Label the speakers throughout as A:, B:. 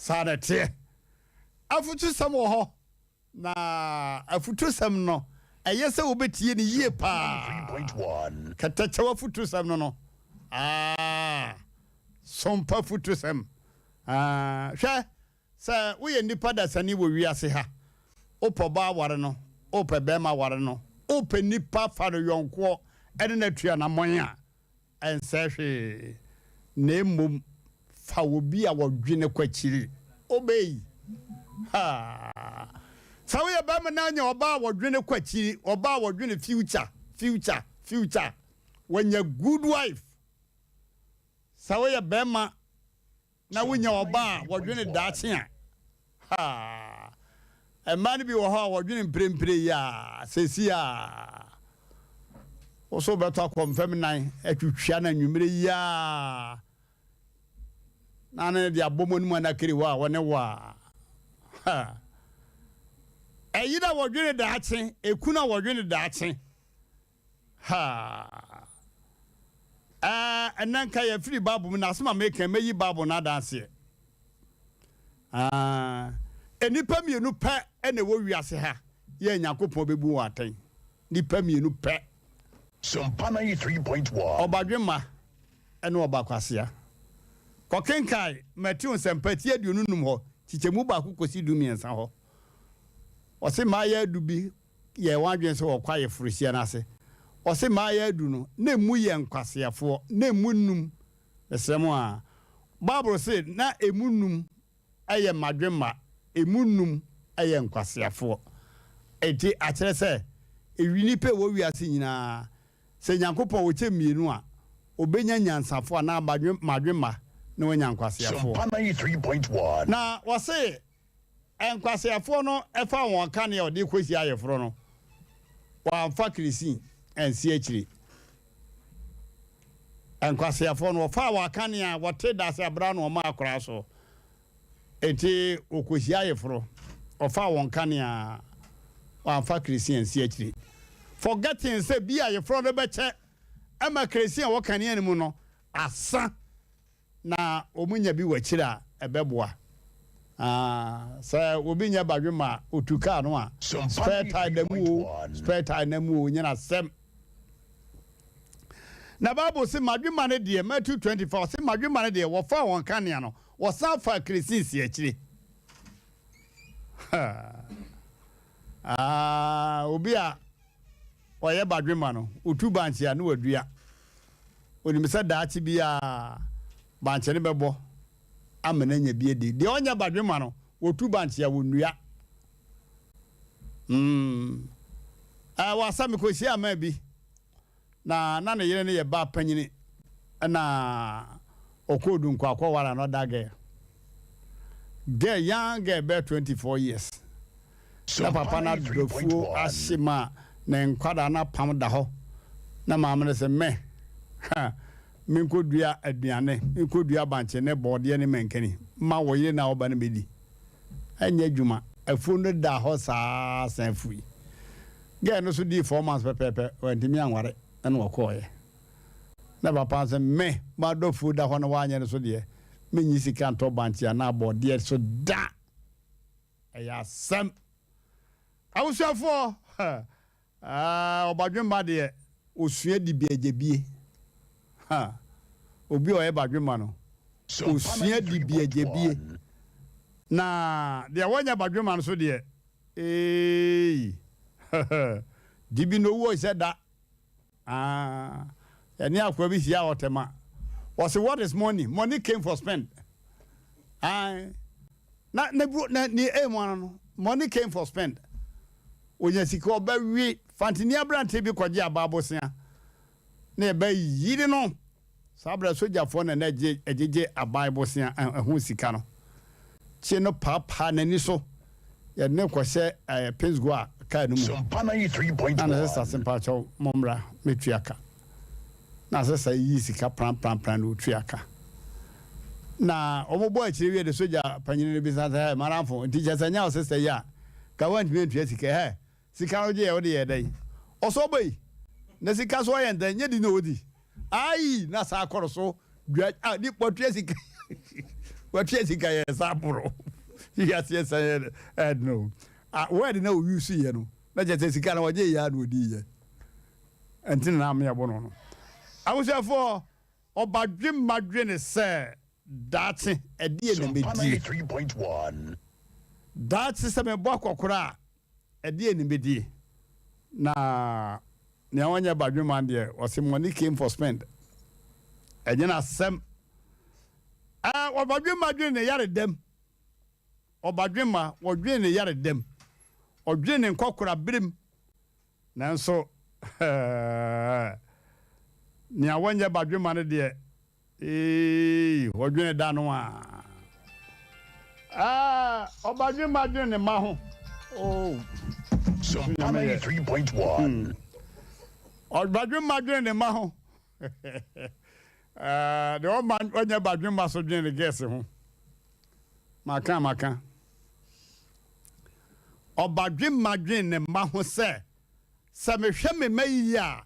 A: Saa na ɛteɛ. Afotusɛm wɔ hɔ, na afotusɛm no, ɛyɛ sɛ wobɛtie no yie paa. Kɛtɛkyɛw afotusɛm no no, ah, sompa afotusɛm. Ah, hwɛ, sɛ woyɛ nnipa dasani wɔ wiase ha, wopɛ ɔbaa aware no, wopɛ bɛrima aware no, wopɛ nnipa fa no yɔnkoɔ ɛne no atu anammɔn a, Ɛnsɛe hwee, na mmom fa obi a wɔdwene kɔ akyiri. Obey. Ha! Sɛ woyɛ barima na anya ɔbaa a wɔdwene kɔ akyiri, ɔbaa a wɔdwene future, future, future, wanya good wife. Sɛ woyɛ barima na wonya ɔba a wɔdwene daakye a, haa! Mmaa no bi wɔ hɔ a wɔdwene mprempren yi a, seesei a, wo so wobɛtɔ akɔmfam nan atwitwa no anwummere yi a, na ne de abɔ mu anim anakiri hɔ a wɔne wo a, ha! Ɛyere a wɔdwene daakye, ekunu a wɔdwene daakye. Ha! Ɛɛ, ɛnnɛ nka yɛafiri Bible mu, na asɛm a meka yi, mɛyi Bible no adanseɛ. Ah, nnipa mmienu pɛ na ɛwɔ wiase ha yɛ Nyankopɔn bɛbu wɔn atɛn. Nnipa mmienu pɛ.
B: Sompa 93.1.
A: Ɔbadwemma ne ɔbakwasea. Kɔkenkan Mateo Nsɛmpa ti 25 hɔ, nkyekyɛmu baako kɔsi 13 hɔ. Ɔse mmaayɛ du bi yɛɛ wɔn adwene sɛ wɔkɔ ayeforohyia no ase. Ɔse mmaayɛ adu no, na emu yɛ nkwaseafoɔ, na emu nnum, mesrɛ mo a, Bible se na emu nnum yɛ mmadwemma, emu nnum yɛ nkwaseafoɔ. Enti akyerɛ sɛ, ewi nnipa a ɛwɔ wiase nyinaa, sɛ Nyankopɔn ɔkyɛ mmienu a, ɔbɛnya nyansafoɔ anaa mmadwemma na wanya nkwaseafoɔ.
B: Sompa 93.1.
A: Na ɔse Nkwaseafoɔ no faa wɔn kanea a wɔde rekɔhyia ayeforɔ no, wɔamfa keresin ansi akyire. Nkwaseafoɔ no, wɔfaa wɔn akanea a wɔte dase abera na wɔmaa koraa so. Enti wɔkɔhyia ayeforɔ, wɔfaa wɔn kanea, wɔamfa keresin ansi akyire. Forgetting sɛ bi ayeforɔ no bɛkyɛ ma keresin a ɛwɔ kanea no mu no asa. Na wɔnya bi wɔ akyiri a, ɛbɛboa. Ah, sɛ obi nyɛ badwemma a, otu kaa no a, spare tire da mu o, spare tire na mu o, nyɛ n'asɛm. Na Bible se madwemma no deɛ, Matthew 24, ɔse madwemma no deɛ, wɔfaa wɔn kanea no, wɔsan faa keresin si akyire. Ah, obi a ɔyɛ badwemma no, otu bankye a, na wadua. Onim sɛ daakye biara bankye no bɛbɔ ama no anya bi adi. Deɛ ɔnyɛ badwemma no, otu bankye a, ɔnnua. Mm. Eh, wasa mekɔhyiaa man bi. Na na ne yere no yɛ ba panyini na ɔkɔɔ Dunkwa kɔware another girl. Girl, young girl bɛyɛ 24 years. Na papa no adɔfuo ahye ma ne nkwadaa no apam da hɔ. Na maame no sɛ mɛ, ha, menkɔdua aduane, menkɔdua bankye ne bɔɔdeɛ ne mankani ma wo yere na ɔba no bɛdi. Ɛnyɛ adwuma, afuo no daa hɔ saa san fui. Girl no so dii 4 months pɛpɛɛpɛ, wantumi anware ɛna ɔkɔɔeɛ. Na papa no sɛ me m'adɔ fuo da hɔ na woanyɛ no so deɛ, menyi sika ntɔ bankye anaa bɔɔdeɛ so da. Ɛyɛ asɛm. Abusuafoɔ, ɔbadwemma deɛ ɔsua dibiagyabie. Ha, obi a ɔyɛ badwemma no, ɔsua dibiagyabie. Na deɛ wɔnyɛ badwemma no so deɛ, eei, dibi na owuo sɛ da. Ah, yɛne akoa bi hyia ɔtɛma. Ɔse, "What is money? Money came for spend." Ah, na ne bu na ne aim ano no, money came for spend. Onya sika ɔbɛwe. Fantini aberante bi kɔgye aba abosea na ɛbɛyiri no. Saa berɛ sogyafoɔ na na ɛgye ɛgyegye aban bosea ɛho sika no. Kye no paapaa n'ani so. Yɛde no kɔhyɛ ɛɛ Pinsgoa kaa no mu.
B: Sompa 93.1.
A: Na ne sista se mpakyɛw mommra mɛtua ka. Na sista yi yii sika pranpranpran na ɔtua ka. Na wɔbɔɔ akyire wie de sogya panyini no bisa sɛ, hɛ madamfo, nti kyerɛ sɛ nyɛ wo sista yi a, ka woantumi antua sika yi, hɛ sika no wogyeeɛ wode yɛɛ dɛn? Ɔsɛ ɔba yi, na sika so ɔyɛ ntɛn, nyɛ di na ɔdi. Aii na saa kɔrɔ so dwa a ni watua sika. Watua sika yɛ sa aboro. Wiase yɛ sɛ yɛ ɛdno. Ah, word na oyi so yɛ no. Na kyerɛ sɛ sika na wɔgye yɛ na odi yɛ. Ɛnti na ame ɛbo no no. Abusuafoɔ, ɔbadwemma dwene sɛ daakye ɛdeɛ na
B: Sompa
A: mɛdie.
B: 93.1.
A: Daakye sɛ mebɔ akɔkora a, ɛdeɛ na mɛdie. Na nea wɔnyɛ badwemma deɛ, ɔse money came for spend. Ɛnyɛ n'asɛm. Ɛɛ, ɔbadwemma dwene ne yare dɛm. Ɔbadwemma wɔdwene ne yare dɛm. Ɔdwene ne nkɔkora berem. Nanso nea wɔnyɛ badwemma no deɛ, ee, ɔdwene da no a. Ɛɛ, ɔbadwemma dwene ne mma ho. Oh,
B: Sompa
A: Nyame yɛ.
B: 93.1.
A: Ɔbadwemma dwene ne mma ho. Ɛɛ, deɛ ɔma ɔnyɛ badwemma so dwene ne gɛɛse ho. Maka maka. Ɔbadwemma dwene ne mma ho sɛ, sɛ mehwɛ me mma yiye a,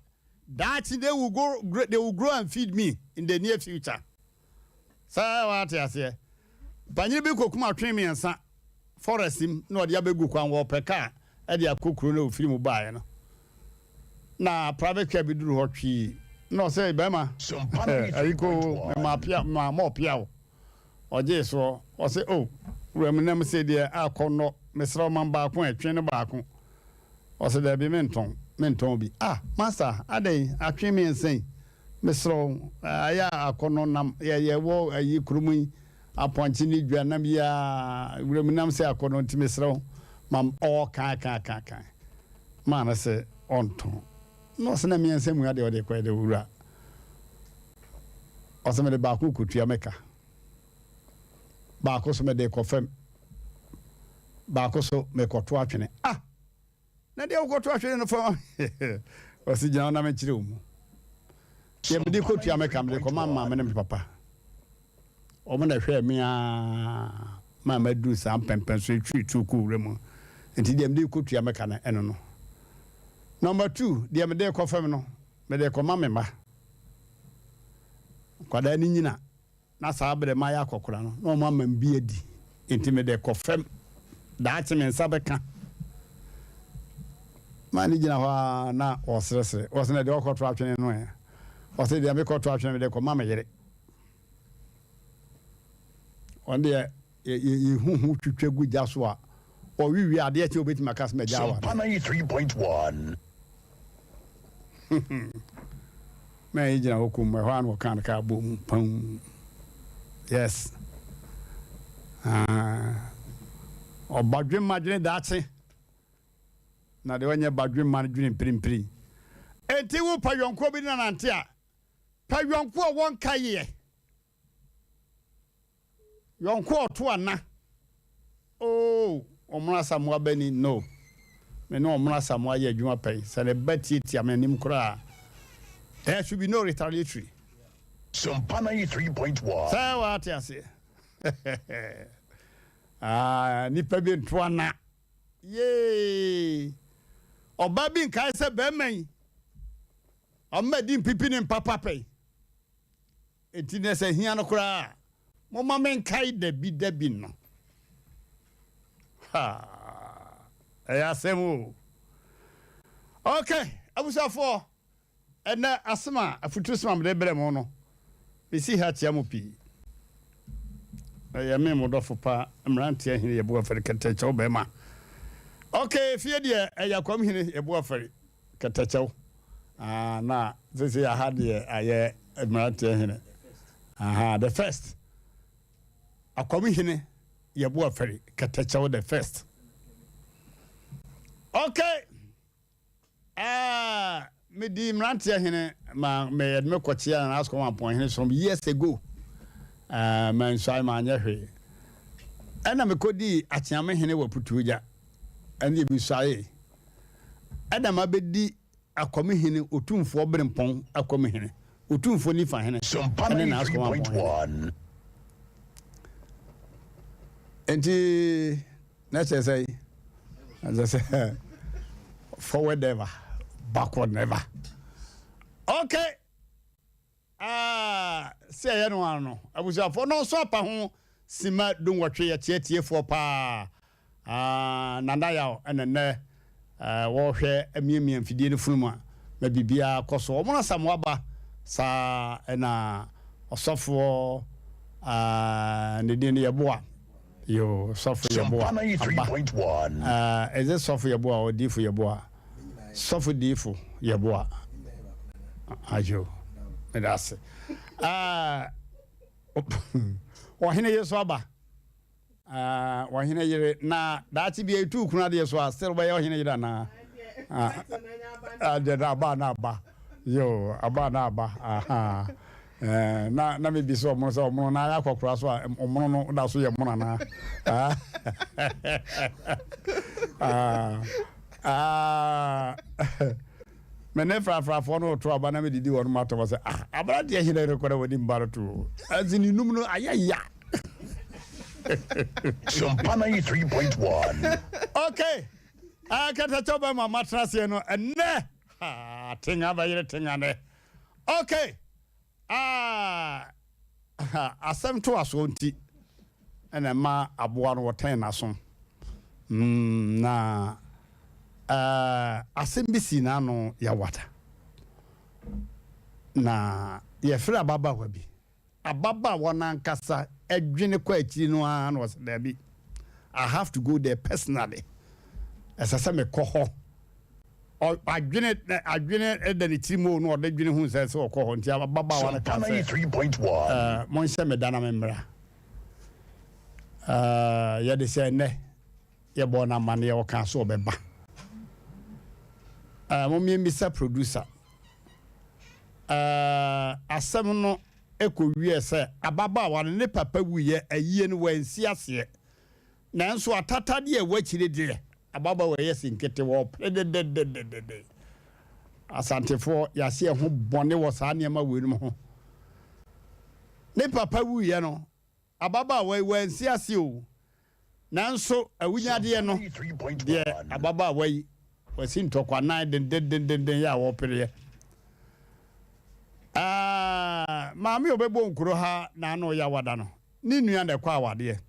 A: daakye they will grow and feed me in the near future. Sɛ wate aseɛ. Panyin bi kɔkum atwe 3 forest mu na ɔde abɛgu kwan wɔ ɔpɛ kaa ɛde akɔ kuro no a ofiri mu baeɛ no. Na private car bi duru hɔ twii na ɔsɛ bɛrima
B: Sompa
A: ayi ko
B: 93.1.
A: ma pia ma ma ɔpia wo. Ɔgye soɔ ɔsɛ o wuram nam sɛ deɛ akɔ nnɔ mesrɛ wo ma baako a ɛtwe no baako. Ɔsɛ daabi, mentɔn bi. Ah, master, adɛn, atwe 3 yi, mesrɛ wo, ayɛ akɔnnɔ nam yɛwɔ ayi kurom yi apɔnkye ne dwa nam yi a wuram nam sɛ akɔnnɔ nti mesrɛ wo ma ɔɔ kan kan kan kan maa no sɛ ɔntɔn na ɔsɛ na 3 mu adeɛ ɔde kɔɛ de wura. Ɔsɛ mede baako kɔtua mɛka, baako so mede kɔ fam, baako so mekɔto atwene. Ah, na deɛ wokɔto atwene no fam, ɔsɛ gyina hɔ na menkyerɛ wo mu. Deɛ mede kɔtua mɛka, mede kɔma maame ne me papa. Ɔmo na ɛhwɛɛ me a ma maduru saa mpɛmpɛn so etwiri tuo kɔ wura mu. Nti deɛ mede kɔtua mɛka no, ɛno no. Number two, deɛ mede kɔ fam no, mede kɔma me mma. Nkwadaa no nyina na saa berɛ mayɛ akɔkora no na ɔmo ama me bi adi. Nti mede kɔ fam, daakye me nsa bɛka. Maa ne gyina hɔ a na ɔseresere. Ɔsɛ na deɛ ɔkɔto atwene no ɛ, ɔsɛ deɛ mekɔto atwene mede kɔma me yere. Ɔno deɛ yɛhu ho twitwa gu gya so a ɔwewie adeɛ kyɛ obɛtumi aka sɛ magya awa.
B: Sompa 93.1.
A: Ma yɛ gyina hɔ kum ɛhɔ a na ɔka no ka bɔ mu pam. Yes. Ah. Ɔbadwemma dwene daakye na deɛ ɔnyɛ badwemma no dwene mpirimpirim. Enti wo pa yɔnkoɔ bi nanante a, pa yɔnkoɔ a wɔnka yɛ yɔnkoɔ ɔto ana. Oh, Ɔmono Asamoa bɛni no, me ne Ɔmono Asamoa yɛ adwuma pɛn sɛ ne ba tietia me anim koraa, there should be no retaliatory.
B: Sompa 93.1.
A: Sɛ wate aseɛ. Ah, nipa bi nto ana yee. Ɔbaa bi nkae sɛ bɛrima yi ɔmma di mpipi ne mpapa pɛn. Enti ne sɛ hia no koraa, momma menkae dabi dabi no. Ha, ɛyɛ asɛm o. Okay, abusuafoɔ, ɛnɛ asɛm a afutuo sɛm a mede brɛ mo no, mesi ha kyia mo pii. Ɛyɛ me mo dɔfo pa mmeranteɛ hene Yɛbo Afari Kɛtɛkyɛw bɛrima. Okay, fie deɛ ɛyɛ Akwam hene Yɛbo Afari Kɛtɛkyɛw. Ah, na sese aha deɛ ayɛ mmeranteɛ hene. Aha, the first. Akwam hene Yɛbo Afari Kɛtɛkyɛw the first. Okay. Ah, medi mmeranteɛ hene ma meyɛde me kɔkyea na asukɔ mampɔn hene some years ago. Ah, mansuae manyɛ hwee. Ɛna mekɔdii akyeame hene wɔ Putuogya. Ɛne deɛ mesuae. Ɛna mabɛdi Akwam hene, Otumfoɔ Berempɔn Akwam hene, Otumfoɔ Nifa hene,
B: Sompa
A: ɛne na asukɔ mampɔn hene.
B: 93.1.
A: Nti na kyerɛ sɛ ɛsɛ sɛ forward ever, backward never. Okay. Ah, sɛ ɛyɛ no ano no, abusuafoɔ no nso apa ho. sima dunwɔtwe. Yɛkyea tiefoɔ paa. Ah, Nana Yaw ɛna nnɛ eh, wɔhwɛ amiamia mfidie no funu mu a ma biribiara kɔ so. Wɔn Asamoah ba saa ɛna ɔsɔfoɔ ah, ne din no Yɛboa. Yo, sɔfo Yɛboa aba. Ah, is it sɔfo Yɛboa or diifo Yɛboa? Sɔfo diifo Yɛboa. Ayo, meda ase. Ah, ɔhene yi so aba. Ah, ɔhene yere na daakye bi etu kunu adeɛ so a still bɛyɛ ɔhene yere anaa? Ah, ah, deɛ na aba na aba. Yo, aba na aba. Aha. Eh, na na mebi sɛ ɔmono sɛ ɔmono na ayɛ akɔkora so a ɔmono no da so yɛ mono anaa? Ah, ah, ah. Me ne frafrafoɔ no reto aba na medidi wɔn atɛm sɛ ah aberanteɛ hene rekɔ na wɔde mba no to ɛnti ne num no ayɛ ya.
B: Sompa 93.1.
A: Okay. Akatakyɛ bɛ ma matena aseɛ no ɛnɛ. Ha tenga bɛyere tenga nɛ. Okay. Ah, asɛm to asoɔ nti ɛna ɛma aboa no wɔtɛn n'aso. Na uh, asɛm bi sii n'ano yɛwata. Na yɛfrɛ ababaawa bi. Ababaawa no ankasa dwene kɔ akyiri no ara na ɔsɛ daabi, I have to go there personally. Ɛsɛ sɛ mekɔ hɔ. Adwene adwene da ne tirim o na ɔde dwene hu sɛ sɛ ɔkɔ hɔ nti ababaawa no ka sɛ monhyɛ me da na memmra. Yɛde sɛ nnɛ yɛbɔɔ no amanneɛ ɔkaa sɛ ɔbɛba. Mommisa producer. Asɛm no kɔwiee sɛ ababaawa no ne papa wuiɛ ayie no wansi aseɛ. Nanso atatadeɛ a ɛwɔ akyire deɛ, ababaawa yi asi nkete wɔpere dedededede. Asantefoɔ yɛase yɛn ho bɔne wɔ saa nneɛma weinom ho. Ne papa wuiɛ no, ababaawa yi wansi aseɛ o. Nanso awunyadeɛ no deɛ ababaawa yi wasi ntɔkwa nan dendendenden yɛ a wɔpereɛ. Ah, maame a ɔbɛbɔ nkuro ha na ano yɛ awada no, ne nua na ɛkɔ awadeɛ.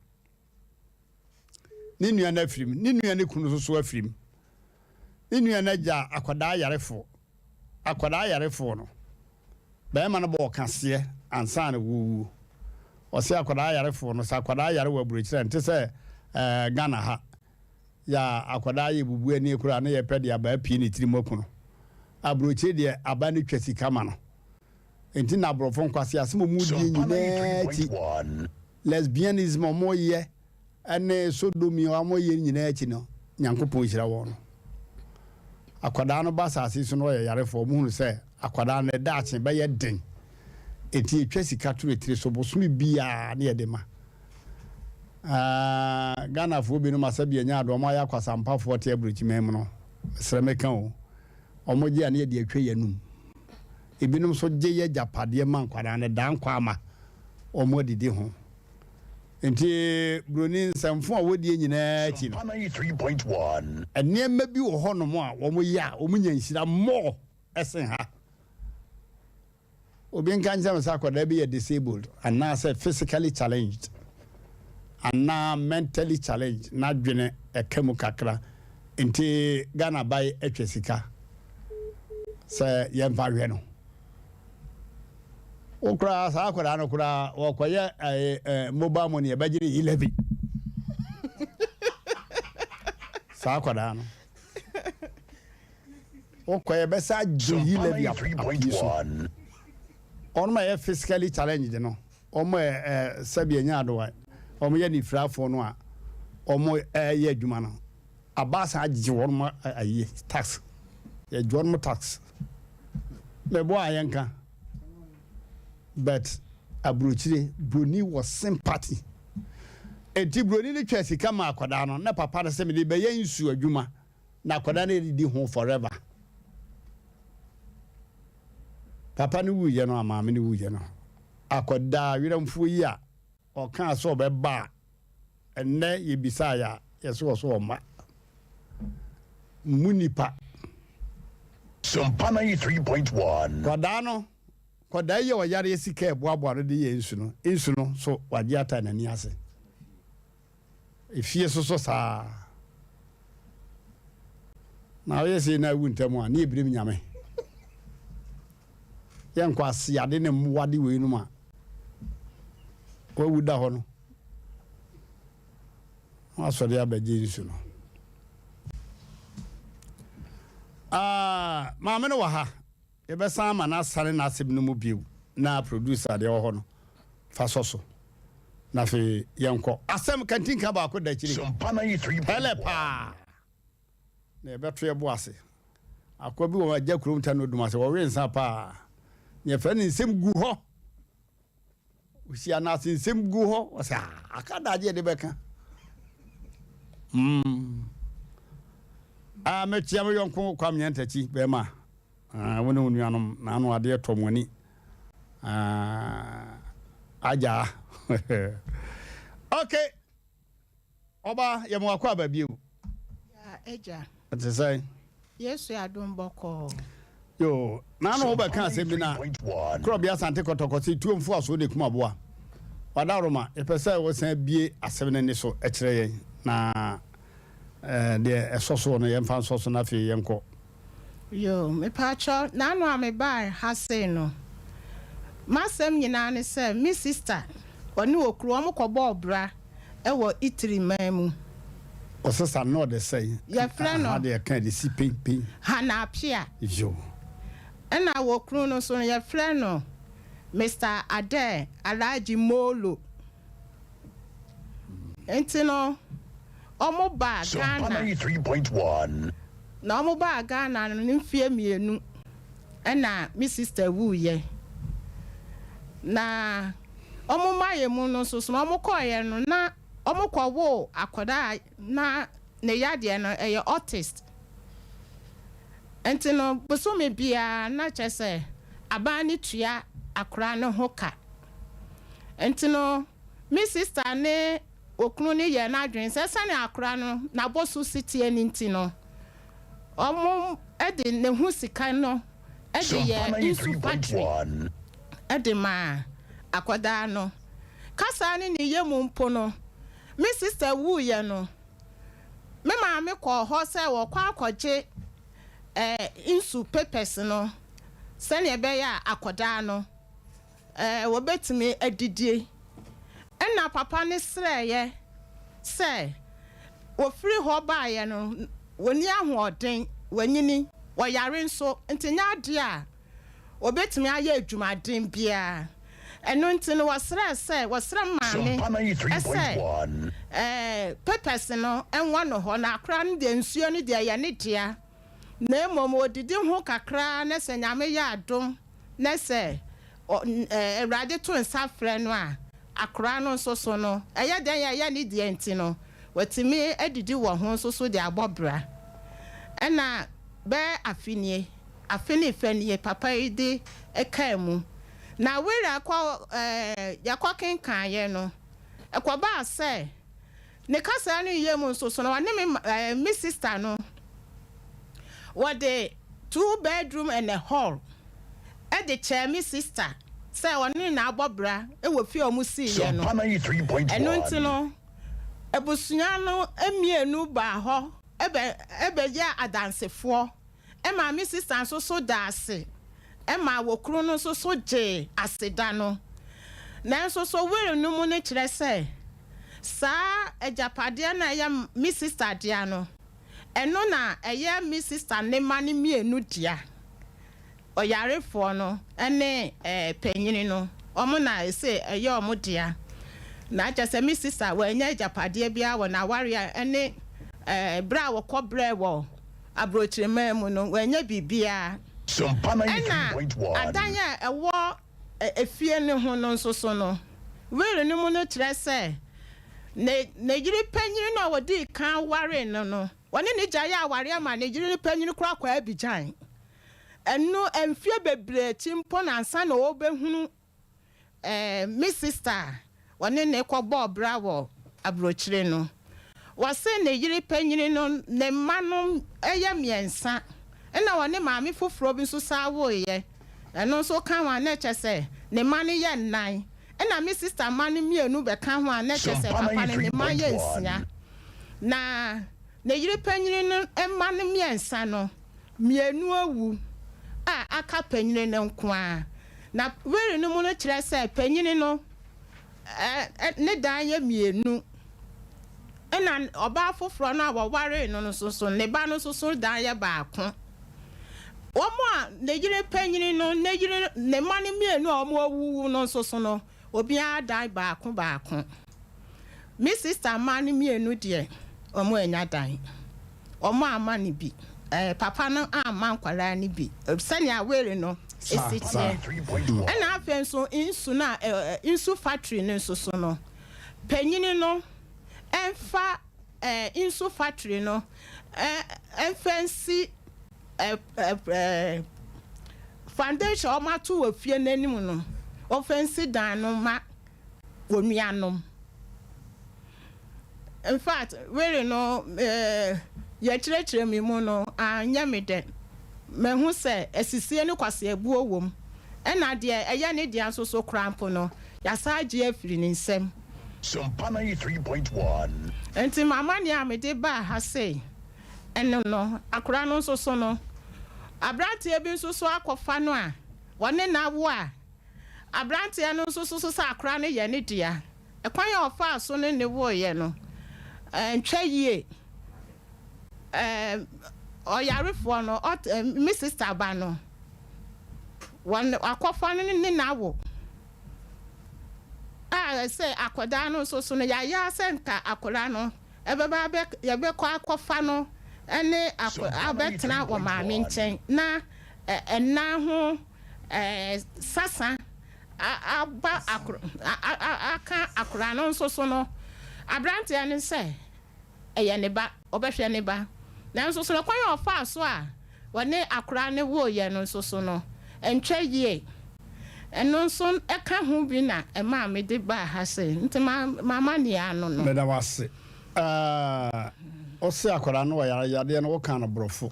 A: Ne nua no afirim, ne nua ne kunu nso so afirim. Ne nua no agya akwadaa yarefoɔ. Akwadaa yarefoɔ no, barima no bɔɔ kaseɛ ansa na wɔwuo. Ɔse akwadaa yarefoɔ no, sɛ akwadaa yare wɔ aburokyire a, nte sɛ eh, Ghana ha. Yɛ a akwadaa yɛ bubu ani koraa na yɛpɛ de aba apue ne tirim aku no. Aburokyire deɛ aba no twa sika ma no. Nti na aborɔfo nkwaseasɛm a wɔn die nyinaa akyi, lesbianism a wɔyɛ ne sodomy a wɔyɛ nyinaa akyi no, Nyankopɔn hyira wɔn no. Akwadaa no ba asase so na ɔyɛ yarefoɔ, wɔn hunu sɛ akwadaa no daakye bɛyɛ den. Enti yɛtwa sika to ne tiri so bosome biara ne yɛde ma. Ah, Ghanafoɔ binom asɛbi anya adoɔ, wɔn ayɛ akwasampafoɔ te aburokyiman mu no, mesrɛ meka o, wɔn gye a ne yɛde atwa yɛn anum. Ebinom nso gye yɛ agyapadeɛ ma nkwadaa no daa nkwa ama wɔn adidi ho. Nti buroni nsɛmfo a wɔdie nyinaa akyi no, nneɛma bi wɔ hɔnom a wɔyɛ a wɔnya nhyira mmɔɔ ɛsen ha. Obi nka nkyerɛ me sɛ akwadaa bi yɛ disabled anaasɛ physically challenged anaa mentally challenged, n'adwene ɛka mu kakra nti Ghana bae atwa sika sɛ yɛmfa hwɛ no. Wo koraa saa akwadaa no koraa wɔkɔyɛ ɛɛ eh, mobile money ɛbɛgye ne 11 saa akwadaa no wokɔ yɛbɛsa gye yi levy apue so. Wɔn a yɛ physically challenged no, wɔn a ɛɛ sɛbi ɛnyɛ adowa, wɔn yɛ nifirafoɔ no a wɔn ɛyɛ adwuma no, abaasa agye wɔn ayie tax, yɛgye wɔn tax. Mɛbɔ a yɛnka, but aburokyire broni wɔ sympathy. Eti broni no twa sika ma akwadaa no, na papa no sɛ mede bɛyɛ nsuo adwuma. Na akwadaa no redidi ho forever. Papa no wuiɛ no a maame no wuiɛ no, akwadaa werɛmfoɔ yi a ɔkaa sɛ ɔbɛba a ɛnnɛ yɛbisaeɛ a yɛsɛ wɔ so ɔmma. Mu nipa.
B: Sompa 93.1.
A: Kwadaa no, kwadaa yi a ɔyareɛ sika ɛboaboa no de yɛ nsu no, nsu no so wagye ata n'ani ase. Efie soso saa. Na ɔyɛ sei na awu ntɛm a, ne yɛbirim Nyame. Yɛ nkwaseade ne mmoade weinom a wawu da hɔ no, na wasɔre abɛgye nsu no. Ah, maame no wɔ ha. Yɛbɛsan ama no asane n'asɛm no mu bio na producer deɛ ɛwɔ hɔ no fa sɔ so na afei yɛnkɔ. Asɛm kantinka baako da akyire. Pɛlɛ paa na yɛbɛto yɛbo ase. Akoa bi wɔ agya kurom ta no dum ase wɔwe nsa paa. Na yɛfrɛ no nsɛm gu hɔ. Ohyia no ase nsɛm gu hɔ ɔsɛ ah, aka daagye yɛde bɛka. Mm. Ah, mɛkyia me yɔnko Kwame Nyantakyi bɛrima. Ah, wo ne wo nuanom na ano adeɛ tɔ mo ani. Ah, agya. Okay. Ɔba, yɛ mo akɔ aba bio.
C: Ya, agya.
A: Ɛte sɛn?
C: Yesu adom bɔkɔɔ.
A: Yo, na ano wobɛka asɛm bi na Korɔbea Asante Kɔtɔkɔ se tuo mfoasoɔ na ɛkum aboa. Wadaroma, yɛpɛ sɛ wosan bie asɛm no ani so kyerɛ yɛn na eh, deɛ ɛsɔ soɔ no yɛmfa nsɔ so na afei yɛnkɔ.
C: Yoo, mepaakyɛw, n'ano a mebaa ha sei no, m'asɛm nyinaa ne sɛ me sista, ɔne okunu, wɔn kɔbɔɔ bra wɔ Italy man mu.
A: Ɔsesa no na ɔde sɛn?
C: Yɛfrɛ no.
A: Aha deɛ ɛka de si pen pen.
C: Hannah Appiah.
A: Yoo.
C: Ɛna okunu no nso no, yɛfrɛ no Mister Adair Alhaji Molo. Nti no, wɔn baa
B: Sompa
C: Ghana.
B: 93.1.
C: Na wɔn baa Ghana no ne mfeɛ mmienu ɛna me sister wuiɛ. Na wɔn mmaeɛ mu no nso so no, wɔn kɔeɛ no na wɔn kɔ woo akwadaa a na ne yadeɛ no ɛyɛ autist. Nti no bosome biara na kyerɛ sɛ aban no tua akwadaa no ho ka. Nti no me sister ne okunu no yɛɛ n'adwene sɛ sɛnea akora no n'abɔso si teɛ no nti no, wɔde ne ho sika no de yɛɛ nsu factory de maa akwadaa no. Kasa ne ne yam mpo no, me sista wuiɛ no, me maame kɔɔ hɔ sɛ wɔkɔ akɔgye eh, nsu papers no sɛnea ɛbɛyɛ a akwadaa no eh, wɔbɛtumi adidie. Ɛnna papa no srɛeɛ sɛ wɔfiri hɔ baeɛ no, wɔnni ahoɔden, wɔanyini, wɔyare nso, nti nyɛ adeɛ a wɔbɛtumi ayɛ adwumaden biara. Ɛno nti no, wɔsrɛɛ sɛ, wɔsrɛ maame sɛ eh, papers no nwɔ no hɔ, na akora no deɛ nsuo no deɛ ɛyɛ ne dea, na mmom ɔdidi ho kakra na sɛ Nyame yɛ adom na sɛ Awurade to nsa frɛ no a, akora no nso so no, ɛyɛ dɛn a ɛyɛ ne deɛ nti no, watumi adidi wɔ ho nso so de abɔ bra. Ɛna bɛyɛ afe nie, afe ne fɛ nie, papa yi de kaa mu. Na wira kɔ yɛkɔ kenkaeɛ no, ɛkɔbaa sɛ Ne kasa no yɛ mu nso so no, ɔne me eh, me sister no, wɔde two bedroom and a hall de kyɛɛ me sister sɛ ɔne no abɔ bra wɔ fie a wɔn siiɛ no.
B: Sompa 93.1.
C: Ɛno nti no, abusua no mmienu baa hɔ bɛ bɛyɛɛ adansefoɔ. Ɛmaa me sista nso so daa ase maa okunu no nso so gyee aseda no. Nanso so will no mu no kyerɛ sɛ saa agyapadeɛ no a ɛyɛ me sista dea no, ɛno na ɛyɛ me sista ne mma no mmienu dea? Ɔyarefoɔ no ne panyini no, wɔn na ɛse ɛyɛ wɔn dea. Na kyerɛ sɛ me sista wannya agyapadeɛ biara wɔ n'awareɛ ne berɛ a wɔkɔbrɛɛ wɔ aborɔkyiriman mu no, wannya biribiara. Ɛnna adan a ɛwɔ efie no ho no nso so no, will no mu no kyerɛ sɛ ne ne yere panyin no a odii kan waree no no, ɔne no gyaee awareɛ ma ne yere panyin koraa kɔɔ Abidjan. Ɛno mfeɛ bebree akyi mpo na ansa na ɔrebɛhunu Eh, me sister a ɔne no kɔbɔɔ bra wɔ aburokyire no, wɔse ne yere panyini no ne mma no yɛ mmiɛnsa, ɛna ɔne maame foforɔ bi nso san woeɛ, ɛno nso ka ho a na ɛkyɛ sɛ ne mma no yɛ nnan, ɛna me sister mma no mmienu bɛka ho a na ɛkyɛ sɛ papa no ne mma yɛ nsia. Na ne yere panyin no mma no mmiɛnsa no, mmienu awu a aka panyin no nko ara. Na will no mu no kyerɛ sɛ panyin no ne dan yɛ mmienu, ɛna ɔbaa foforɔ no a wɔwaree no no nso so, ne ba no nso so dan yɛ baako. Wɔn a ne yere panyin no, ne yere, ne mma no mmienu a wɔawuwu no nso so no, obiara dan baako baako. Me sister mma no mmienu deɛ, wɔannya dan. Wɔamma no bi. Ɛɛ, papa no amma nkwadaa no bi sɛnea will no si teɛ. Ɛna afei nso nsu no a ɛ nsu factory no nso so no, panyin no mfa ɛɛ nsu factory no ɛ mfa nsi ɛ ɛ foundation a wɔato wɔ fie no anim no, wɔmfa nsi dan no ma onuanom. In fact, were no eh, yɛkyerɛkyerɛ me mu no, anyɛ me dɛ. Mahu sɛ asisie ne kwaseabuo wɔ mu. Ɛna deɛ ɛyɛ ne dea nso so koraa mpo no, yɛasan agye afiri ne nsam.
B: Sompa 93.1.
C: Nti m'amanneɛ a mede baa ha sei ɛno no, akwadaa no nso so no, aberanteɛ bi nso so akɔfa no a wɔne no awo a, Aberanteɛ no nso susu sɛ akora no yɛ ne dea. Ɛkwan a ɔfaa so ne no woeɛ no antwa yie. Ɔyarefoɔ no, me sista ba no, wakɔfa no ne no awo. A sɛ akwadaa no nso so no, yɛayɛ ara sɛ nka akwadaa no ɛbɛba abɛ yɛbɛkɔ akɔfa no ne abɛtena wɔ maame nkyɛn na ɛna ho sasa aba aka akwadaa no nso so no, aberanteɛ no sɛ ɛyɛ ne ba, ɔbɛhwɛ ne ba. Nanso so no kwan a ɔfaa so a wɔne akwadaa no woeɛ no nso so no, ɛntwa yie. Ɛno nso ɛka ho bi na ɛmaa mede baa ha sei. Nti m'amanneɛ ano no.
A: Meda wo ase. Ɛɛ ɔse akwadaa no ɔyare yadeɛ no woka no borɔfo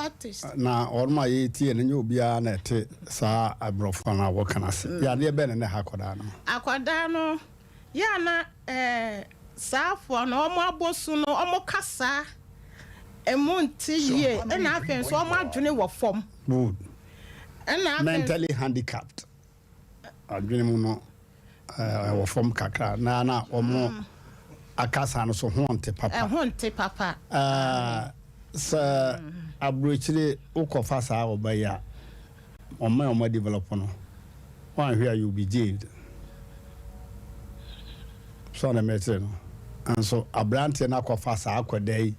A: na wɔnom a yɛtie no nyɛ obiara na ɛte saa aborɔfo no a wɔka no ase. Yadeɛ bɛn na na ɛha akwadaa no?
C: Akwadaa no yɛ a na ɛɛ saafoɔ no wɔn abɔsu no wɔn kasa ɛmu nte yie ɛna afei nso wɔn adwene wɔ fam.
A: Good.
C: Ɛna afei.
A: Mentally handicapped. Adwene mu no ɛwɔ fam kakra na na wɔn akasa no so ho nte papa.
C: Ɛho nte papa.
A: Sɛ aburokyire wokɔfa saa ɔba yi a, ɔman a wɔn adevelop no, wɔanhwɛ a you will be jailed. So na mɛkyerɛ no. Nso aberanteɛ no akɔfa saa akwadaa yi,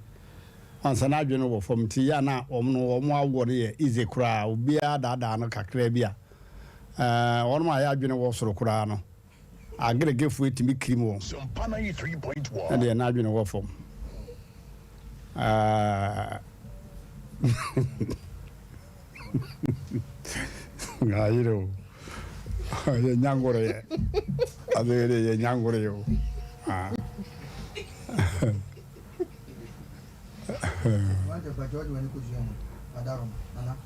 A: ansa n'adwene wɔ fam nti yɛ a na wɔn no wɔn awoɔ no yɛ easy koraa, obiara daadaa no kakra bi a. Ɛɛ, wɔnom a yɛ adwene wɔ soro koraa no, ageregefoɔ tumi kirim wɔn. Ɛdeɛ n'adwene wɔ fam. Ɛɛ, ayere o. Yɛ nyangoro yɛ. Adeyere yɛ nyangoro yɛ o. Ah.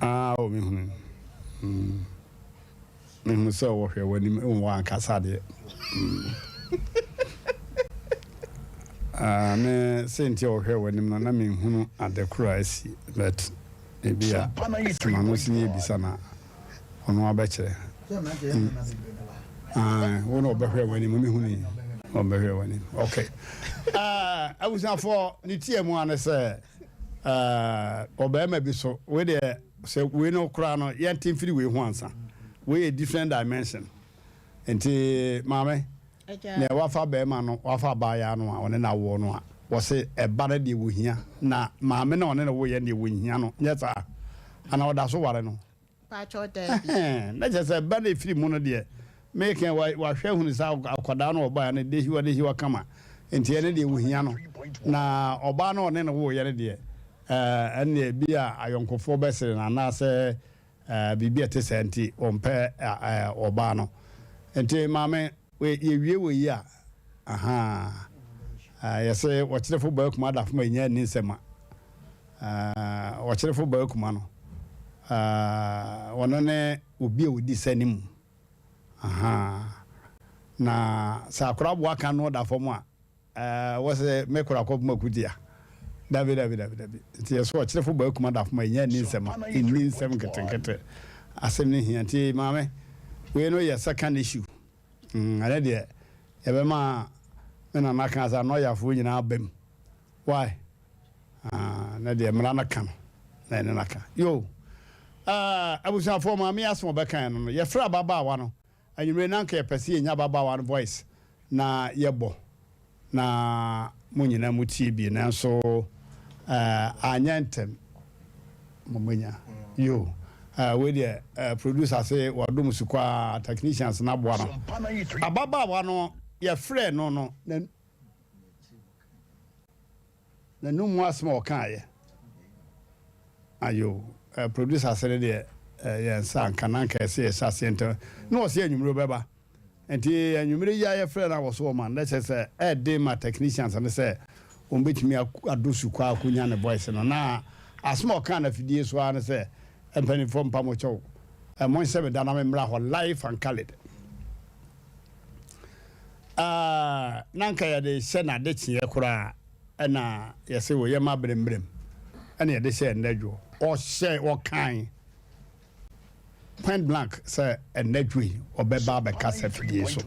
A: Ah, o mehunu. Mm. Mehunu sɛ wɔhwɛ w'anim wɔ ankasa deɛ. Mm. Ah, me sɛ nti a wɔhwɛ w'anim no na menhunu ade koro a asi but ebi a soma no si ne ebisa na ɔno abɛkyerɛ. Mm. Ah, wo na ɔbɛhwɛ w'anim mehunu yi. Ɔbɛhwɛ w'anim. Okay. Ah, abusuafoɔ ne tia mu ane sɛ ah, ɔbarima bi so wei deɛ Sɛ wei no koraa no yɛnte mfiri wei ho ansa. Wei yɛ different dimension. Nti maame, nea wafa bɛrima no, wafa abaayaa no a ɔne no awoɔ no a, wɔse ɛba no deɛ wɔhia, na maame no a ɔne no woeɛ no deɛ wɔnhia no, nyɛ saa? Anaa ɔda so ware no?
C: Mpakyɛw daabi.
A: Ɛhɛn, na kyerɛ sɛ ba no ɛfiri mu no deɛ, meka wa, wahwɛ ahunu sɛ akwadaa no ɔbaeɛ no dehiwa dehiwa kama, nti ɛno deɛ wɔhia no. Na ɔbaa no a ɔne no woeɛ no deɛ, Ɛnneɛ ebia ayɔnkofoɔ bɛsere no anaasɛ biribi a ɛte saa nti wɔmpɛ ɔbaa no. Nti maame, yɛwie wɔ yi a, ahaa, yɛse ɔkyerefo baa kuma da fam a ɛnya nni nsɛm a. Ɔkyerefo baa kuma no, ɔno ne obi a ɔdi sɛ ne mu. Ahaa, na sɛ akora boa kan no ɔda fam a, Ɛɛ, wɔsɛ me kora kɔ ma kutia. Dabi, dabi, dabi, dabi. Nti yɛ so ɔkyerɛfo bɔ akuma da foma ɛnya nni nsɛm a, ɛnni nsɛm nketenkete. Asɛm no hia. Nti maame, wei no yɛ second issue. Mm, ɛnɛ deɛ yɛbɛma me nana ka sɛ anɔyafoɔ nyinaa bam. Why? Ah, na deɛ mmara no ka no, na ɛne no aka. Yo, ah, abusuafoɔ maame asɛm ɔbɛka no no, yɛfrɛ ababaawa no, Anwummere na anka yɛpɛ sɛ yɛnya ababaawa no voice na yɛbɔ na mo nyinaa mo tie bi nanso eh, anyɛ ntɛm mo manya yo eh, wei deɛ eh, producer se wadom sukɔ a technicians no aboa no ababaawa no yɛfrɛ no no na N'anum mu asɛm a ɔkaeɛ. Ayo, eh, producer sere deɛ eh, yɛn nsa anka na anka ɛsɛ yɛhyɛ aseɛ ntɛm. Na ɔsɛ anwummere ɔbɛba. Nti anwummere yi a yɛfrɛ no a wɔso ɔma no, na kyerɛ sɛ ɛɛden ma technicians no sɛ wɔbɛtumi adɔ sukɔ akɔnya ne voice no. Na asɛm a ɔkaa no afidie so ara ne sɛ, mpanimfoɔ mpa mo kyɛw, eh, monhyɛ me da na memmra hɔ live and colored. Ah, na anka yɛde hyɛ no adekyeɛ koraa ɛna yɛse wɔ yɛma beremberem ɛna yɛde hyɛ ɛnɛ dwo. Ɔhyɛ ɔkan point blank sɛ ɛnɛ dwo yi ɔbɛba abɛkasa fidie so.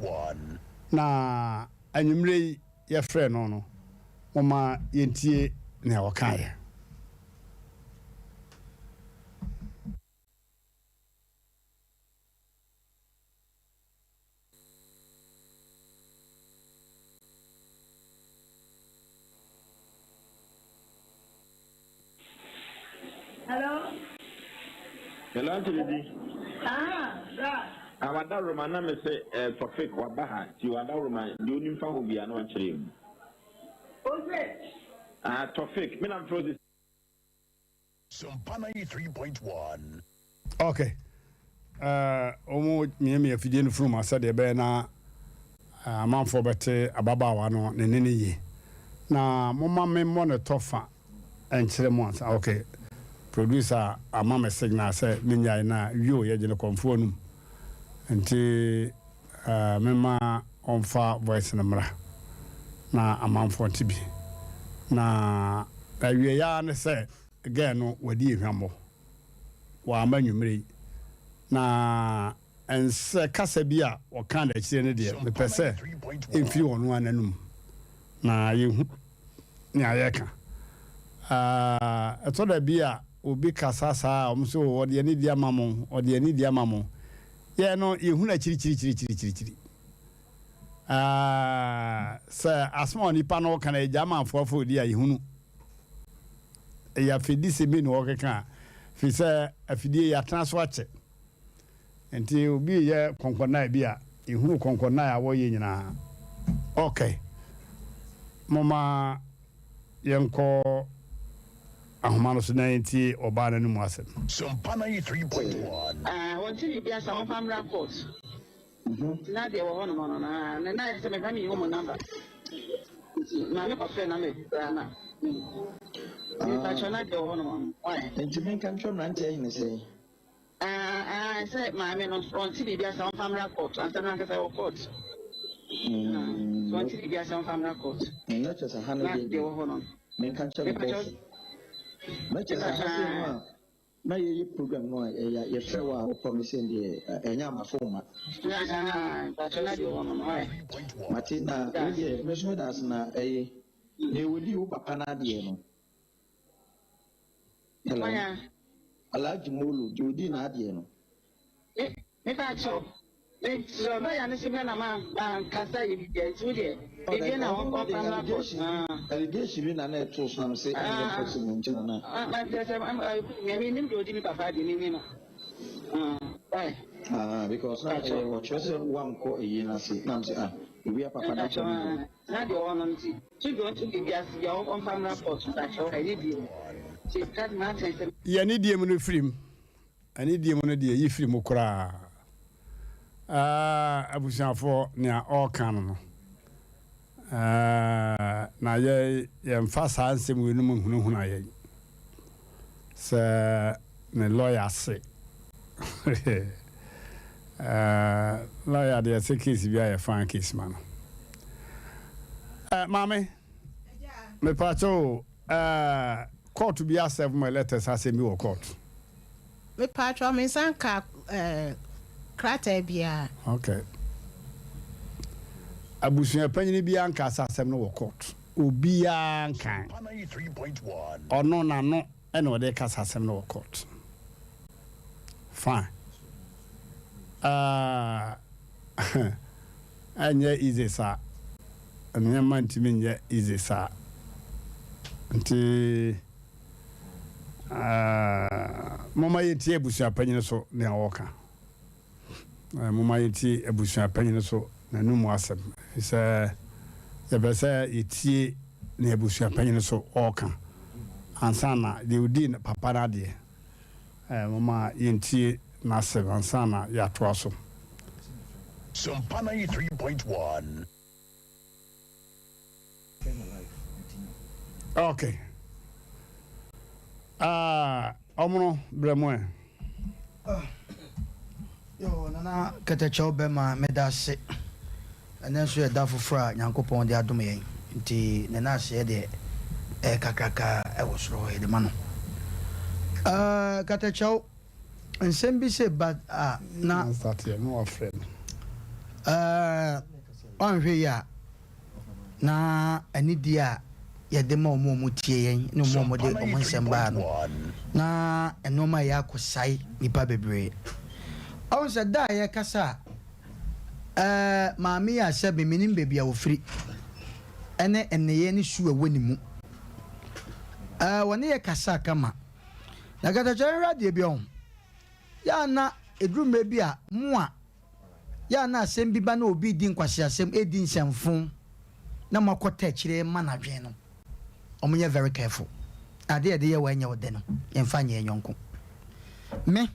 A: Na anwummerɛ yi yɛfrɛ no no, momma yɛntie nea ɔkaeɛ.
D: Hello.
E: Hello, Auntie Lady.
D: Ah, bra.
E: Ah, wada Roma na me se eh, Tofik waba ha. Ti wada Roma de onim fa ho bia na wakyerɛ mu.
D: Ose.
E: Ah, Tofik, me na mfrɛ wo
B: Sompa 93.1.
A: Ok. Eh, wɔn miamia afidie no funuma sɛdeɛ ɛbɛyɛ na eh, amanfoɔ bɛte ababaawa no ne nne no yie. Na momma me mmɔ ne tɔfa nkyerɛ mo ansa. Ok. Producer ama me signal sɛ menyae na wio yɛgye no kɔmfoɔ anum. Nti eh, memma ɔmfa voice no mmra na amanfoɔ nte bi. Na awieeɛ ara ne sɛ girl no wadi ehwammɔ. Wamma anwummere yi. Na ɛnsɛ kasa bi a ɔkaa no akyire no deɛ, mepɛ sɛ ɛmfiri ɔno ara n'anum na yɛhu nea yɛreka. Ɛtɔ da bi a obi kasa saa a, wɔn sɛ oh, ɔde anidie ama mo, ɔde anidie ama mo. Yɛn no, yɛhunu akyirikyirikyirikyirikyiri. Sɛ asɛm a onipa no reka no yɛ Germanfoɔ afɔdi a, yɛhunu. Ɛyɛ afɛdisɛm bi na wɔkeka a, firi sɛ afidie yi atena so akyɛ. Nti obi reyɛ kɔnkɔnnae bi a, yɛhunu kɔnkɔnnae a wɔreyɛ nyinaa. Ok, momma yɛnkɔ ahoma no so na yɛntie ɔbaa no anom asɛm.
B: Sompa 93.1.
D: Ah, wɔnte biribi ase a, wɔmfa mmra court. Nti na deɛ wɔ hɔ nom no na ne na sɛ mehwɛ me hu mo number nti maame kɔfrɛ na me bra na mepakyɛ na deɛ wɔ hɔ nom no why.
F: Nti menka nkyerɛ mmeranteɛ hene sɛn?
D: Ah ah sɛ maame no ɔnte biribi ase a ɔmfa mmra court asɛm no ankasa ɛwɔ court ah sɛ ɔnte biribi ase a ɔmfa mmra court
F: Na kyerɛ sɛ ha no
D: na
F: deɛ
D: deɛ wɔ hɔ no
F: menka nkyerɛ me
D: mepakyɛ
F: bɔs na kyerɛ sɛ ha sei no a Na yɛyɛ program no a ɛyɛ a yɛfrɛ wo a wo promise yɛn deɛ ɛnyɛ a mafo mma. Mate na wei deɛ me nso meda ase na ɛye deɛ wɔdii wo papa no adeɛ no. Hello. Alhaji Molo deɛ ɔdii n'adeɛ no.
D: Me pa kyɛw me srɛ lɔya no sɛ bia na ma mankasa yɛ bibia nti wo deɛ bibia na wɔn kɔ fa mmra court ah.
F: Allegation bi na na ɛto so na me se ɛnyɛ possible nti na na.
D: Ah ma kyerɛ sɛ me nim deɛ odi me papa deɛ me ni no ah why.
F: Ah because na ɛyɛ ɔkyerɛ sɛ wankɔ ayie no ase na me se ah obi a papa da fam deɛ.
D: Na deɛ ɔwɔ no nti to deɛ ɔnto biribi ase deɛ ɔmfa mmra court pa kyɛw ɛne deɛ mu nti that man sɛ.
A: Yɛ ne deɛ mu no firim. Anidie mu no deɛ yi firi mu koraa. Ah, abusuafoɔ, nea ɔreka no no, ah, na yɛ yɛmfa saa nsɛm weinom nhunahuna yɛn sɛ ne lɔya se. Ah, lɔya deɛ sɛ case bi a yɛ fine case ma no. Eh, maame, mepaakyɛ o. Eh, court bi asɛve mo letters asɛm bi wɔ court.
C: Mepaatwɔ me nsa nka eh, krataa biara.
A: Okay. Abusua panyini biara nka sɛ asɛm no wɔ court. Obiara nkan. Ɔno n'ano ɛna ɔde kasa asɛm no wɔ court. Fine. Uh, Ɛnyɛ easy saa. Nneɛma ntumi nyɛ easy saa. Nti momma yɛntie abusua panyin so nea ɔreka. Momma yɛntie abusua panyin so n'anum asɛm. Sɛ yɛpɛ sɛ yɛtie nea abusua panyin so ɔreka ansa na deɛ ɔdii papa no adeɛ. Momma yɛntie n'asɛm ansa na yɛatoa so.
B: Sompa 93.1.
A: Ok. Ah, ɔmono brɛ mo ɛ.
F: Yo, Nana Kɛtɛkyɛw bɛma meda ase. Ɛnnɛ nso yɛ da foforɔ a Nyankopɔn de adom yɛn, nti ne naaseɛ deɛ ɛyɛ kakraka wɔ soro hɔ yɛde ma no. Ɛɛ Katakyɛw, nsɛm bi se ba a na ɛɛ wanhwɛ yie a na anidie a yɛde ma wɔn a wɔtie yɛn ne wɔn a wɔde wɔn nsɛm baa no na nneɛma a ɛyɛ akɔsae nnipa bebree. Ɔhu sɛ da a yɛkasa a Ɛɛ, maame yi a sɛbe mennim baabi a ɔfiri, ne nneyɛɛ ne su a ɛwɔ ne mu. Ɛɛ, wɔne yɛ kasa kama. Na katakyɛ nhwɛ adeɛ bi ɔho. Yɛ a na ɛduru mmerɛ bi a, mo a, yɛ a na asɛm bi ba na obi redi nkwaseasɛm, redi nsɛmfo, na moakɔta akyire ma no adwene no, wɔnyɛ very careful. Adeɛ a yɛde yɛ wo a ɛnyɛ wo dɛ no, yɛmfa nyɛ yɛn yɔnko. Me.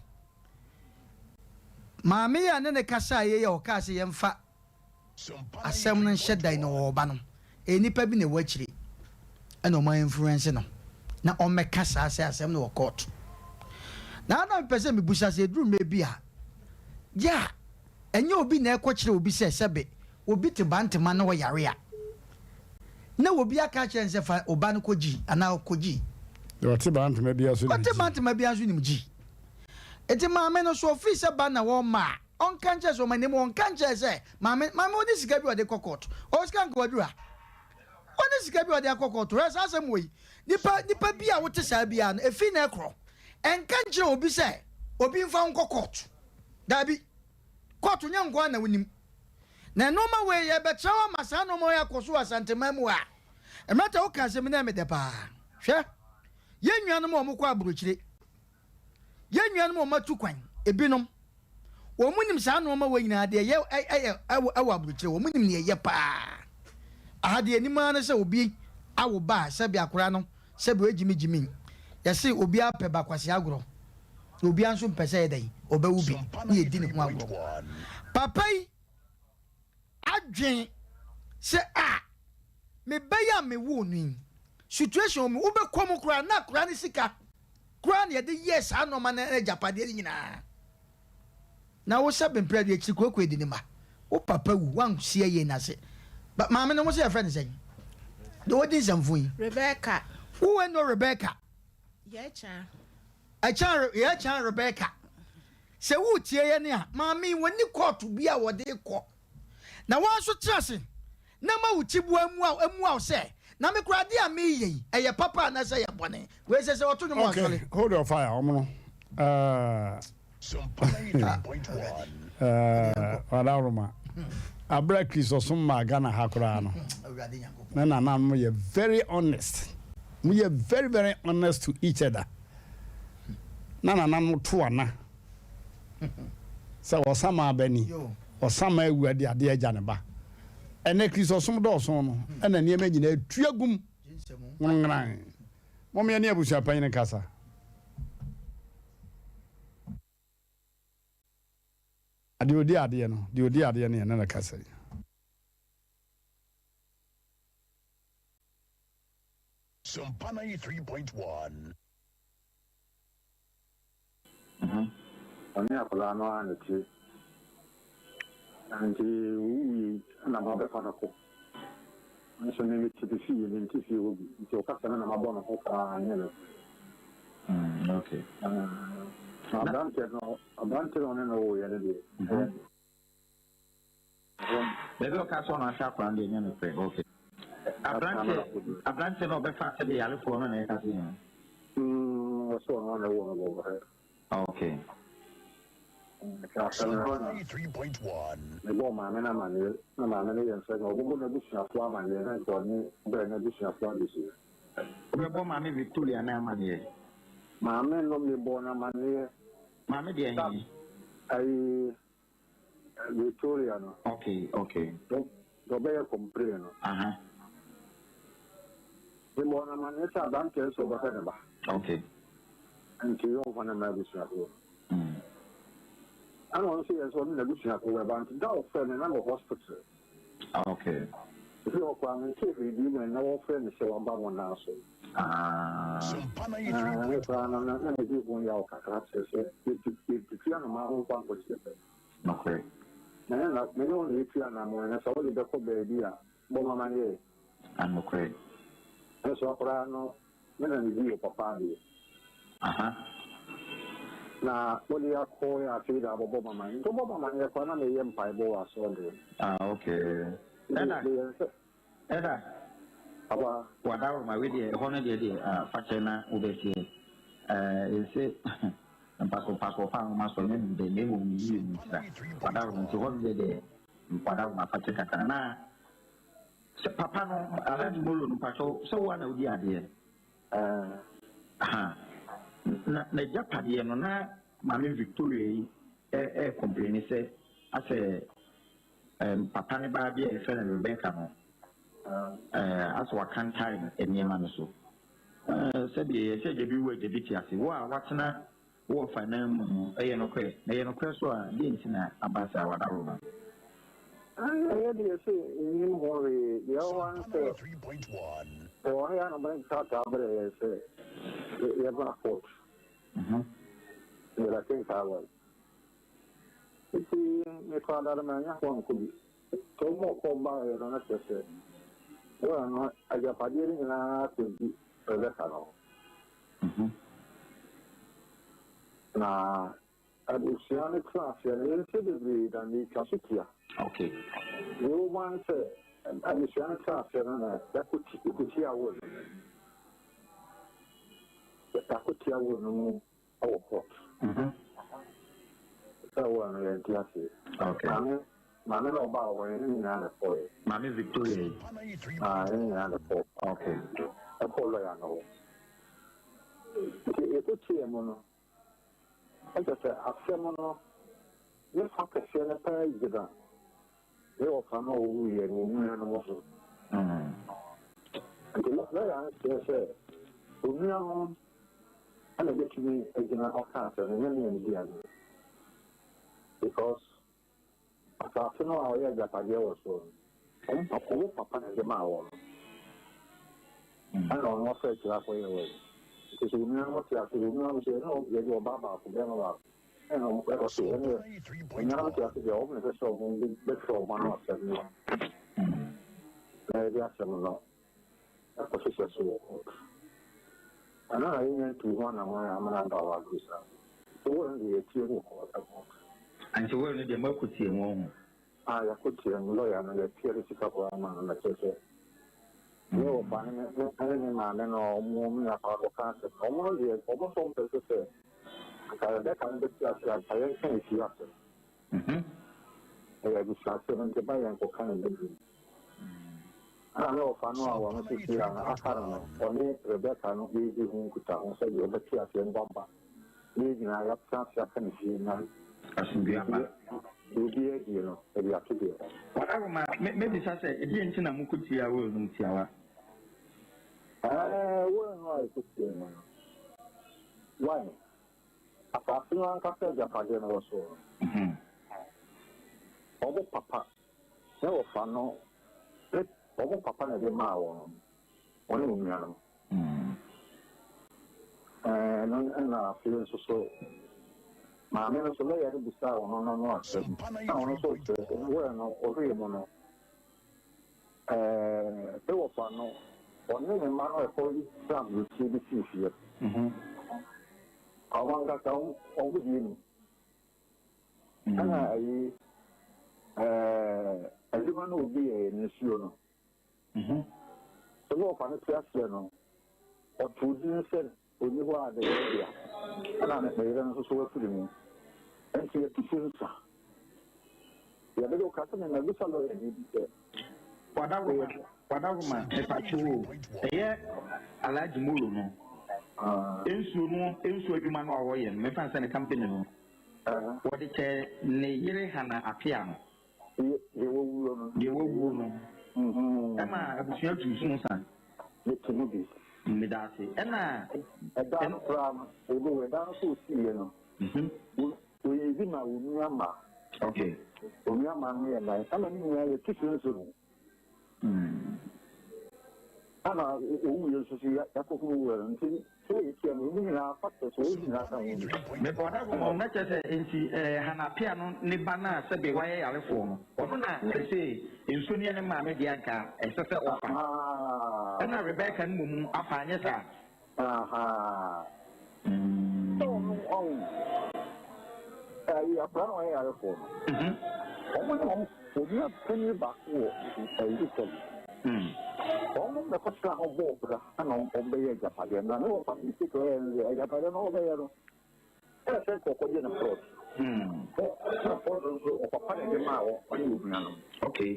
F: Maame yi a ne ne kasaeɛ yi a ɔkaa sɛ yɛmfa asɛm no nhyɛ dan na ɔreba no, ɛyɛ nnipa bi na ɛwɔ akyire ɛna wɔn influence no na ɔmmɛka saa sɛ asɛm no wɔ court. Na na mepɛ sɛ mebusa sɛ ɛduru mmerɛ bi a, yɛ a ɛnyɛ obi na ɛkɔkyerɛ obi sɛ sɛbe obi te Bantama na ɔyare a, na obi aka akyerɛ no sɛ fa wo ba no kɔ Gyi anaa kɔ Gyi.
A: Deɛ ɔte Bantama biara nso nim Gyi.
F: Ɔte Bantama biara nso nim Gyi. Enti maame no, so ɔfiri sɛ ba na wɔmma a, ɔnka nkyerɛ sɛ ɔma na mmom ɔnka nkyerɛ sɛ maame, maame ɔnni sika bi a ɔde kɔ kɔɔto. Ɔwɔ sika nka waduru ha. Ɔnni sika bi a ɔde akɔ kɔɔto. Hwɛ saa asɛm wɔ yi. Nipa, nipa bi a wote saa biara no, efi na ɛkorɔ. Ɛnka nkyerɛ obi sɛ obi mfa wo nkɔ kɔɔto. Daabi. Kɔɔto nyɛ nko ara na wonim. Na nnoɔma wei, yɛbɛkyerɛ wo ama saa nnoɔma wei akɔ so wɔ Asanteman mu ha. Mmerante, woka asɛm yi na ɛyɛ me dɛ paa. Hwɛ, yɛn nuanom a wɔkɔ aburokyire, Yɛn nuanom a wɔatu kwan, ebinom, wɔn nim saa nneɛma wɔ nyinaa deɛ ɛyɛ ɛyɛ ɛwɔ ɛwɔ aburokyire wɔn nim deɛ ɛyɛ paa. Aha deɛ anim ara ne sɛ obi awo ba a sɛbi akora no sɛbi ɔyɛ gyimi gyimi. Yɛse obi apɛ ba kwasi agorɔ na obiara nso mpɛ sɛ yɛ dɛn ɔbɛwo bi na yɛdi ne ho agorɔ. Papa yi adwen sɛ ah me ba yi a me woo no yi situation wɔ mu wobɛkɔ mu koraa na akora ne sika koraa na yɛde yɛɛ saa nnoɔma no agyapadeɛ no nyinaa na wo sɛ bemprɛ de akyiri kooko di ne ma wo papa wu wansi ayie no ase ba maame no ho sɛ yɛfrɛ no sɛn deɛ wɔdi nsɛmfo yi
C: Rebecca
F: wo no Rebecca
C: yɛkya
F: ɛkyɛn yɛkyɛn Rebecca Sɛ woretie yɛn a, maame yi, wɔnni kɔɔto bi a wɔde rekɔ. Na wo ara nso tena ase na ma wo tiboa mmua wo mmua wo sɛ, Na me koraa, adeɛ a mereyɛ yi, ɛyɛ papa anaasɛ ɛyɛ bɔne? Wei sɛ sɛ wɔto nnwom wɔ
A: Okay,
F: asɔre.
A: hold your fire, wɔn no. Uh,
F: Ah, Awurade.
A: uh, Ɔdaworoma. Abira Kristosom maa Ghana ha koraa no.
F: Awurade Nyankopɔn.
A: Na nananom yɛ very honest. Mo yɛ very very honest to each other. Na nananom to ana sɛ ɔsama aba ni, ɔsama awu ade adeɛ agya ne ba. Ɛnɛ Kristosom dɔɔso no, ɛna nneɛma nyinaa atu agum nworonworan. Mom yɛne abusua panyin nkasa. Deɛ ɔdi adeɛ no, deɛ ɔdi adeɛ no yɛne no kasa yi.
B: Sompa 93.1.
G: Ɔne akwadaa no ara na ɛte. Nti ɔwuiɛ yi na moabɛfa no kɔ. Me nso me mete me fie, mente fie hɔ bi, nti ɔkasa no na mabɔ ne ho paa nyɛ no.
E: Mm, okay.
G: Na aberanteɛ no, aberanteɛ no ɔne no woeɛ no deɛ.
E: Baabi a ɔka sɛ ɔno ahwɛ akwadaa no deɛ ɛnyɛ nokorɛ. Okay. Aberanteɛ, aberanteɛ no ɔbɛfa sɛ deɛ yarefoɔ no na ɛka sɛ yɛn.
G: Mm, ɔsɛ ɔno na ɛwɔ no wɔ hɔ.
E: Okay.
G: Asɛm no mebɔɔ maame no amanneɛ na maame no yɛ nsɛ na ɔbɛbɔ n'abusuafoɔ amanneɛ na nka ɔne brɛ n'abusuafoɔ abɛhyia.
E: Wobɛbɔ maame Victoria no amanneɛ?
G: Maame no mebɔɔ no amanneɛ.
E: Maame deɛ he?
G: Ayi Victoria no.
E: Okay, okay.
G: Deɛ ɔbɛyɛ complain no.
E: Aha.
G: Mebɔɔ no amanneɛ sɛ aberanteɛ no sɛ ɔbɛhwɛ ne ba.
E: Okay.
G: Nti ɔmfa no mma abusuafoɔ. Ɛna ɔno nso yɛ sɛ ɔne n'abusuafoɔ bɛba nti da ɔfrɛ me na mewɔ hospital.
E: Okay.
G: Ɛfiri hɔ koraa mentee hwee bio mu ɛnnɛ wɔfrɛ me sɛ waba mo nan so.
E: Ah.
G: Ɛno koraa no na medi ho yaw kakra kyerɛ sɛ yɛtutu anomaa ho nkwa nkɔkyerɛ pɛ.
E: Nokorɛ.
G: Me ne wo na yɛtu anammɔn na sɛ wode bɛkɔ baabi a bɔ me amanneɛ.
E: Nokorɛ.
G: Nso koraa no Me na medii wo papa adeɛ.
E: Aha.
G: Na wode akɔ yɛ afei de abɔbɔ mama. Nti wobɔ mama no yɛ koraa na meyɛ mpaebɔ wɔ asɔre.
E: Ah, okay. Ɛda.
G: Meyɛ sɛ.
E: Ɛda.
G: Papa.
E: Wadaworo wei deɛ ɛhɔ no deɛ deɛ ah, fakyɛ na wobɛteɛ. Ɛɛ ɛsɛ mpakopako fa nwoma so ne de na mmom yie mu tira. Wadaworo nti hɔ no deɛ deɛ wadaworo fakyɛ kakra na Sɛ papa no Alhaji Molo no mpakyɛw sɛ wo a na wodi adeɛ? Aha na n'agyapadeɛ no na maame Victoria yi ɛ ɛ sɛ asɛ ɛm papa ne baa bi a yɛfrɛ no Rebecca no ɛɛ asɛ wakantae nneɛma no so ɛɛ sɛdeɛ yɛsɛ agya bi wu agya bi te ase wo a watena Wo wɔfa nan mu no, ɛyɛ nokorɛ? Na ɛyɛ nokorɛ nso a, deɛn nti na aba saa w'adaworoma?
G: Ɛyɛ deɛ sɛ nnim ho hwee. Deɛ ɛwɔ hɔ ara ne sɛ, ɛwɔ ha yi ara na wɔde nkrataa brɛɛ yɛn sɛ yɛmmra court. Yɛbɛkenkan wɔ Nti mekɔɔ ada no mannya hɔ ankɔ bi. Nti wɔn a wɔkɔɔ baeɛ no na kyerɛ sɛ wura no agyapadeɛ no nyinaa kɔdi Rebecca no hɔ. Na abusua no tena aseɛ no, yɛnsɛ bebree na meretwa so tia.
E: Okay.
G: Deɛ ɛwɔ mu ara ne sɛ abusua no tena aseɛ no na yɛakɔti yɛkɔtia will no mu. Yɛakɔtia will no mu wɔ court. Sɛ will no yɛnte aseɛ.
E: Okay.
G: Maame maame na ɔbaa hɔ yɛne nyinaa na ɛkɔeɛ.
E: Maame Victoria yi.
G: Ah, yɛne nyinaa na ɛkɔɔ.
E: Okay.
G: Ɛkɔɔ lɔya no hɔ. Nti yɛkɔtiaa mu no, na kyerɛ sɛ asɛm no ne fa kɛseɛ no paa gyina ne wɔfa no a ɔwuiɛ no wɔn nuanom so. Nti lɔya no kyerɛ sɛ onua no na ɛbɛtumi agyina aka asɛm no, nyɛ me a medi adeɛ. Because Asase no a ɔyɛ agyapadeɛ wɔ soɔ no, wɔn papa, wɔn papa na ɛde maa wɔn. Ɛna ɔno ɔfɛ akyire akɔyɛ wɔ yi. Nti sɛ onua no te ase, onua no sɛ ɛna yɛde ɔbaa baako, bɛrima baako. Ɛna wɔn ɛwɔ so, ɛna onua no te ase deɛ wɔn na ɛsɛ sɛ wɔn bɛfrɛ wɔn ano asɛm no. Na yɛde asɛm no ɛkɔhyehyɛ so wɔ court. Ɛno na yɛnya ntuu ho anammɔn a amena aba wɔ aduru saa. Nti wo no deɛ yɛtie mu wɔ court.
E: Nti wo no deɛ moakɔ tie mu ɔho?
G: Ah yɛakɔ tie mu, lawyer no yɛtua ne sika koraa ma no na kyerɛ sɛ me wɔfa ne me ne me maame no ɔmo ɔmo nyinaa kɔ akɔka asɛm no. Ɔmo no deɛ ɔmo nso ɔmo pɛ sɛ sɛ anka Rebecca no bɛte ase anka yɛnka efie asɛm. Ɛyɛ abusuasɛm nti mma yɛnkɔka no bebree. Ɛnna ne wɔfa no a ɔno nso hyiaa no aka no no, ɔne Rebeka no redi ho nkutaho sɛdeɛ ɔbɛte aseɛ no waba na yɛn nyinaa yɛatena ase aka no fie na
E: Asomdwoeɛ aba.
G: deɛ obiara adie no, yɛde ato deɛ hɔ.
E: W'adaworoma, me mɛbisa sɛ, ɛdeɛn nti na moko tiaa will no tiawa?
G: Ɛɛ, will no a yɛkɔ tiaa mu no, why? Asase no ankasa agyapadeɛ no wɔ soɔ no, wɔn papa ne wɔfa no ne wɔn papa na ɛde maa wɔn, wɔne wɔn nuanom. Ɛno na afei nso so maame no nso lɔya no bisaa wɔn no no asɛm na ɔno nso kyerɛ sɛ wɛn no ɔhwɛɛ mu no. Ɛɛ, me wɔfa no, ɔne ne mma no rekɔ sram aburokyire bi sii fie. Wɔn ankasa wɔn deɛ ni. Ɛna ayi, ɛɛ, adwuma no obi yɛ no nsuo no. Sɛ me wɔfa no te aseɛ no, ɔtoo din sɛ Onni hɔ a ne yere dea, ɛna ne yere no nso so afiri mu. Enti yɛtu so nsa. Yɛde do ka sɛ me mabisa lɔyani bi sɛ.
E: Wadawoma wadawoma mepakyɛw o ɛyɛ Alhaji Moro no nsuo no nsuo adwuma no a ɔyɛ no mefa no sɛ ne company no wɔde kyɛ ne yere Hannah Appiah no.
G: Deɛ wawuo no.
E: Deɛ wawuo no. Ɛma abusua tu so nsa.
G: Mete mu bi.
E: Meda ase. Ɛna.
G: Ɛda no koraa no, ebi wɔ ɛda no so osiiɛ no. Oyii bi ma onua ma.
E: Okay.
G: Onua ma no yɛ nan. Ɛna ne nyinaa yɛ tu so nso no. Ɛna owuiɛ nso so yɛakɔhunu wuɛ no nti sɛ yɛtia no ɔmu nyinaa factors wei nyinaa ka ho bi.
E: Mepɛ ɔda bɔ na kyerɛ sɛ nti ɛɛ Hannah Appiah no ne ba no a sɛbe wayɛ yarefoɔ no ɔno na sesei nsuo no yɛ ne maame deɛ anka ɛsɛ sɛ ɔfa ɛna Rebecca no mmom afa anyɛ saa?
G: Ahaa. Sɛ ɔno ɔn ɛyi akwadaa na ɔyɛ yarefoɔ no. Wɔn ne wɔn onua panyin baako wɔ ɛyi Italy. Wɔn bɛkɔtena hɔ bɔɔ bra ɛna wɔn bɛyɛ agyapadeɛ no. Na ne wɔfa mistake ɔyɛ no deɛ agyapadeɛ no ɔbɛyɛ no ɛna sɛ nka ɔkɔgye ne plot. Na plot nso ɔpapa na ɛde maa wɔn ɔne onua no.
E: Okay.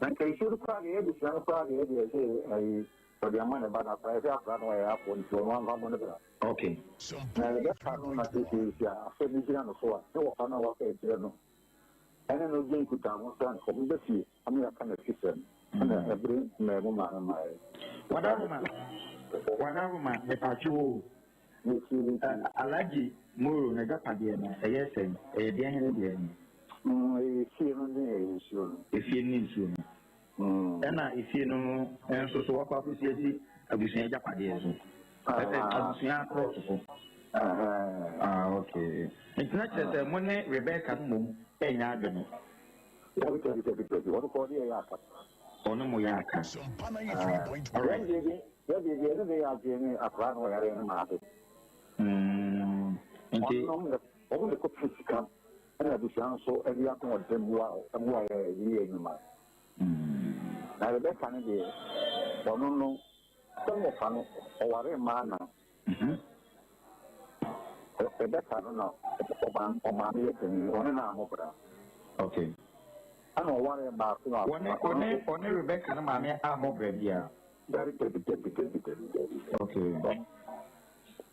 G: Na nka nsuo no koraa deɛ abusua no koraa deɛ deɛ sɛ ɛyi. Ɔde ama ne ba no akwadaa, ɛsɛ akwadaa no ɔyɛ afɔ nti ɔno amfa mmɔ ne bra.
E: Okay.
G: Na yɛbɛfa no na seesei a asɛm no gyina no so a, ne wɔfa no a waka akyerɛ no ɛne no di nkutaho sɛ anka ɔbɛba fie ama yɛaka n'afisɛm ɛna ɛbere mmaa mu maa no mmaeɛ.
E: Wadaroma, Wadaroma, mepatwo o.
G: Metie, metie.
E: Alhaji Moro n'agyapadeɛ no, ɛyɛ sɛn? Ɛyɛ deɛn ne deɛn?
G: Ɛyɛ efie no ne ɛyɛ nsuo no.
E: Efie no ne nsuo no. Ɛna efie no nso so wakɔ akɔsi asi abusua agyapadeɛ so. Ɛsɛ abusua plot so. Ah, okay. Nti na kyerɛ sɛ mo ne Rebecca no mmom ɛnyɛ adwene.
G: Dabi, dabi, dabi, dabi. Ɔno kɔ ɔne yɛ yɛ aka.
E: Ɔne mo yɛ aka.
G: Alright. Yɛn deɛ deɛ ɛne ne yɛ adwene ne akwadaa no ɔyare no maame.
E: Nti.
G: Ɔno wɔn de kɔpɛ sika ɛna abusua nso ɛde ahoɔden boa mmoa yɛ yɛ nnwuma. Na Rebeka no deɛ, ɔno no, sɛ wɔfa no, ɔwaree mmaa nnan. Rebeka no na ɔmaame yɛ panin, ɔne no ammɔ bra.
E: Okay.
G: Ɛna ɔwaree baako a.
E: Ɔne ɔne ɔne Rebeka no maame ammɔ bra biara.
G: Dabi dabi dabi dabi dabi dabi.
E: Okay.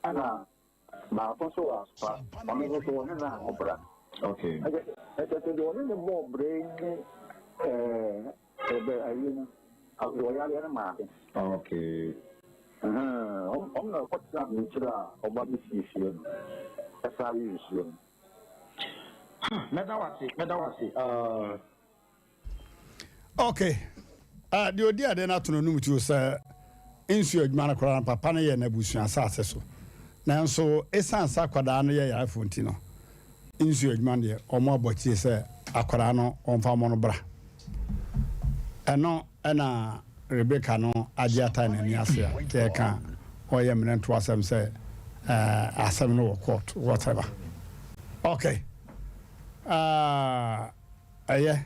G: Ɛna Baako nso wɔ Aspa, ɔno nso so wɔne no ammɔ bra.
E: Okay.
G: Ɛkyɛ sɛ deɛ ɔne no bɔɔ bra yi ne ɛɛ ɛbɛ ayi no, deɛ ɔyareɛ no maame.
E: Okay.
G: Wɔn na ɔkɔtena aburokyire a ɔba bɛsie fie no, ɛsan yɛ nsuo no.
E: Mɛda wo ase, mɛda wo ase. Uh...
A: Ok, ah, deɛ ɔdi adeɛ no ato n'anum tuo sɛ nsuo adwuma no koraa no papa no yɛ n'abusua asase so. Nanso ɛsiane sɛ akwadaa no yɛ yarefoɔ nti no, nsuo adwuma no deɛ wɔn abɔ akyire sɛ akwadaa no wɔmfa mmɔ no bra. Ɛno ɛna Rebecca no agye atae n'ani ase a yɛka ɔyɛ mmerɛnto asɛm sɛ eh, asɛm no wɔ court whatever. Ok, ah, Ɛyɛ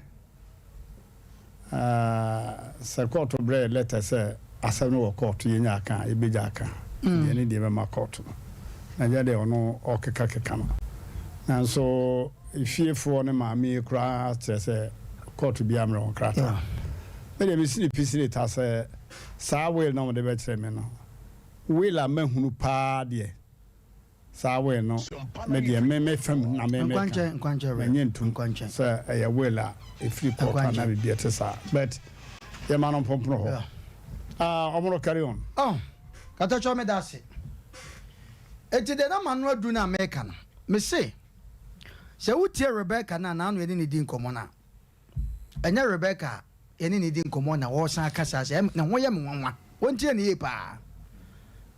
A: ah sɛ kɔɔto brɛ yɛ lɛtɛ sɛ asɛm no wɔ kɔɔto yɛnya aka a yɛbɛgya aka deɛ ne deɛ bɛma kɔɔto no na nyɛ deɛ ɔno ɔkeka keka no nanso efiefoɔ ne maame yi koraa kyerɛ sɛ kɔɔto biara mmerɛ wɔn krataa me deɛ mesi ne pi si ne ta sɛ saa will na wɔde bɛkyerɛ me no will a mahunu paa deɛ Saa will no, me deɛ me me fam na me meka, mennye ntom sɛ ɛyɛ will a ɛfiri court anaa biribi ɛte saa, but yɛma no mpompno hɔ. Ah, ɔmo no carry on.
F: Oh, Katakyɔ meda ase. Enti deɛ na m'ano aduru no a meka no, mese sɛ wotie Rebecca no a n'ano yɛne no di nkɔmmɔ no a, Ɛnyɛ Rebecca a yɛne no di nkɔmmɔ na ɔresan aka saa sɛ, Ne ho yɛ me nwanwa. Wɔntie no yie paa.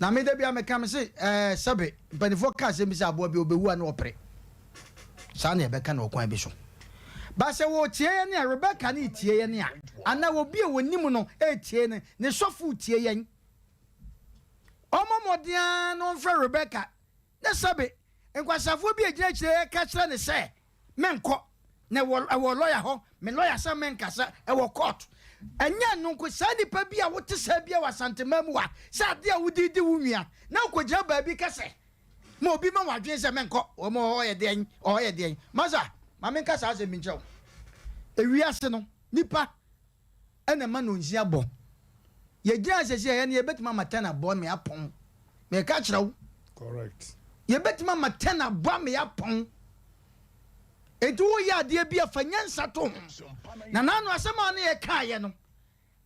F: Na me da biara meka, mese, ɛɛ, sɛbe, mpanimfoɔ ka asɛm bi sɛ aboa bi ɔbɛwu a na ɔpere. Saa na yɛbɛka no ɔkwan bi so. But sɛ wɔretie yɛn a, Rebecca no retie yɛn a, anaa obi a wɔnim no retie no, ne sɔfo retie yɛn. Ɔmmɔ mmɔden ara na ɔmfrɛ Rebecca na sɛbe nkwaseafoɔ bi a ɛgyina akyire reka kyerɛ no sɛ menkɔ, na ɛwɔ ɛwɔ lɔya hɔ, me lɔya sɛ menkasa, ɛwɔ court. Ɛnyɛ ɛno nko, saa nipa bi a wote saa bi wɔ Asanteman mu ha, sɛ adeɛ a wode redi wo nua, na wokɔgyina baabi ka sɛ, ma obi ma wadwene sɛ menkɔ, wɔn ɔhɔ yɛ deɛn, ɔhɔ yɛ deɛn. Masa, ma menka saa asɛm bi nkyerɛ wo. Ewiase no, nipa ɛna ɛma nonsia bɔ. Yɛgyina sɛsi a yɛne yɛbɛtumi ama tɛn abɔ me apɔn. Meka kyerɛ wo.
A: Correct.
F: Yɛbɛtumi ama tɛn abɔ me apɔn. Enti woyɛ adeɛ bi a fa nyansa to ho. Na n'ano asɛm a ne yɛkaeɛ no,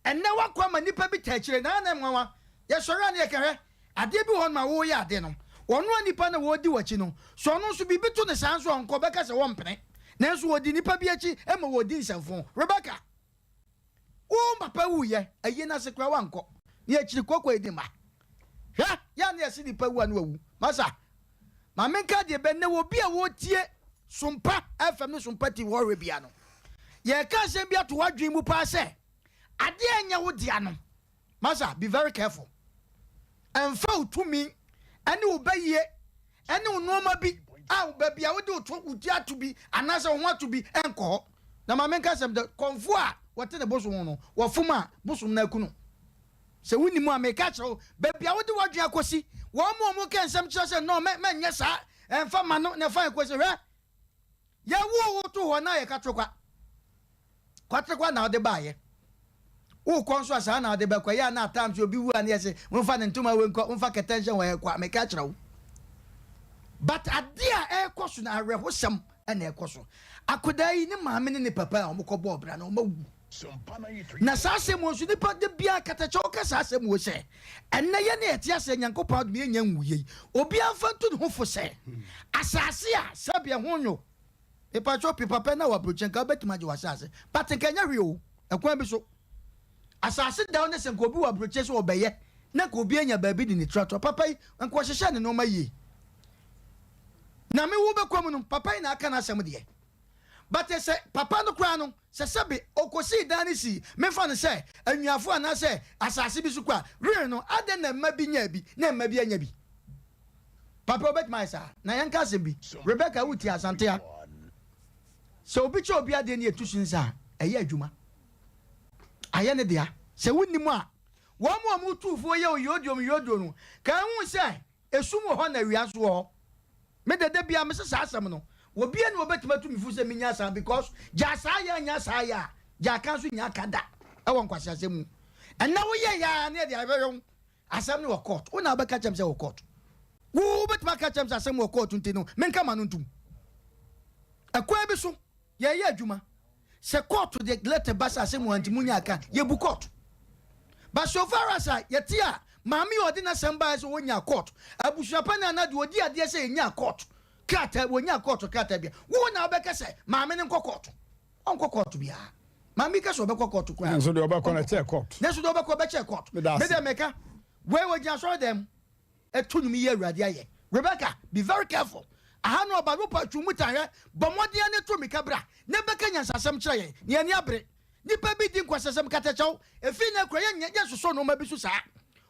F: ɛnnɛ wakɔ ama nnipa bi taa akyire. Na na nwanwa. Yɛsɔre a ne yɛka hwɛ, adeɛ bi wɔ hɔ nom a woyɛ ade no, ɔno a nipa no a wɔredi w'akyi no, sɛ ɔno nso biribi to no saa nso a ɔnkɔ, ɔbɛka sɛ wɔmpene. Nanso wɔdi nnipa bi akyi ma wɔdi nsɛmfo. Rebecca. Wo papa wuiɛ, ayie no ase koraa woankɔ. Ne akyiri kooko edi mma. Hwɛ, yɛ a na yɛse nipa wu a na wawu. Masa, ma menka deɛ bɛ nnɛ wɔ bi a wɔtie Sompa FM ne Sompa TV wɔhwɛ bia no. Yɛreka asɛm bi ato w'adwene mu paa sɛ, adeɛ a ɛnyɛ wo dea no, Masa, be very careful. Ɛmfa wo tumi ne wo bayie ne wo nnoɔma bi a baabi a wode wo to wo ti ato bi anaasɛ wo ho ato bi nkɔ hɔ. Na ma menka asɛm dɛ, kɔmfoɔ a wɔte ne bosom ho no, wɔfom a, bosom no aku no. Sɛ wonnim a, meka kyerɛ wo, baabi a wode w'adwene akɔsi, wɔn a wɔka nsɛm kyerɛ sɛ, no, mɛ, mɛnyɛ saa, ɛmfa ma no, na ɛfa ɛkɔsi, hwɛ, Yɛwoo wo too hɔ na ayɛ katerekwa. Kwaterekwa na wode baeɛ. Wokɔ nso a saa na wode bɛkɔ. Ɛyɛ a na at times obi wu a na yɛse momfa ne ntoma wei nkɔ, momfa kɛtɛ nhyɛ hɔ, ɛkɔ a meka kyerɛ wo. But adeɛ a ɛrekɔ so no awerɛhosɛm na ɛrekɔ so. Akwadaa yi ne maame ne ne papa a wɔkɔbɔɔ bra no wɔawu. Na saa asɛm wɔ nso nipa da biara katakyɛ ɔka saa asɛm wɔ sɛ ɛnɛ yɛ ne yɛte asɛ Nyankopɔn adom yɛnya nwuyei obiara mfa ntu ne ho fo sɛ asase a sɛbi ɛho nwo mepatwɔ pipa pɛ na wɔ aburokyi nka wobɛtumi agye w'asase but nka ɛnyɛ hwee o ɛkwan bi so asase da wo ne sɛ nka obi wɔ aburokyi sɛ ɔbɛyɛ na nka obi anya baabi de ne tiri ato papa yi nka ɔhyehyɛ ne nneɛma yie na me wo bɛkɔ mu no papa yi na aka n'asɛm deɛ But sɛ papa no koraa no, sɛ sɛbe ɔkɔsii dan no sii, memfa no sɛ anuafoɔ anaasɛ asase bi so kɔ a, real no, adɛn na mma bi nyaa bi na mma bi annya bi? Papa wobɛtumi ayɛ saa? Na yɛnka asɛm bi, Rebecca wotie Asante a, sɛ obi kyɛ obi adeɛ ne yɛtu so nsa a, ɛyɛ adwuma. Ayɛ ne dea. Sɛ wonnim a, wɔn a wɔtuufoɔ yɛ oyoodiom yoodoo no, ka ehu sɛ Esum wɔ hɔ na awia nso wɔ hɔ. Me de da biara mese saa asɛm no. Obia ni obetumi atu me fo sɛ menya saa because gyaa saa yɛ anya saa yɛ a gyaa ka nso nya ka da ɛwɔ nkwaseasɛm mu. Ɛnɛ wo yɛ yɛ a ne yɛde ayɛhwɛ wo. Asɛm no wɔ court. Wo na wobɛka kyerɛ me sɛ wɔ court. Wo wobɛtumi aka kyerɛ me sɛ asɛm wɔ court nti no menka ma no ntom. Ɛkwan bi so yɛyɛ adwuma. Sɛ court de letter ba sɛ asɛm wɔ ha nti munya aka, yɛbu court. But so far as a yɛte a maame a ɔde n'asɛm baeɛ sɛ wɔnyaa court, abusua panin anaa deɛ ɔdi adeɛ sɛ yɛnyaa court krataa, wɔnyaa court krataa bia, wo na wobɛka sɛ maame no nkɔ court. Ɔnkɔ court biara. Maame yi ka sɛ ɔbɛkɔ court koraa.
A: Nanso deɛ ɔbɛkɔ no ɛkyɛɛ court.
F: Nanso deɛ ɔbɛkɔ bɛkyɛɛ court.
A: Meda ase.
F: Me deɛ meka, wei ɔgyina asɔre dɛm. To nnwom yi Awurade ayɛ. Rebecca, be very careful. Aha no ɔba no pa twu mu tan hwɛ, bɔ mmɔden ara na tu mmirika bra na bɛka nyansasɛm kyerɛ yɛn, na yɛn ani abere. Nnipa bi di nkwaseasɛm katakyɛw, efi nnɛ kura yɛnyɛ yɛnsosɔ nneɛma bi so saa.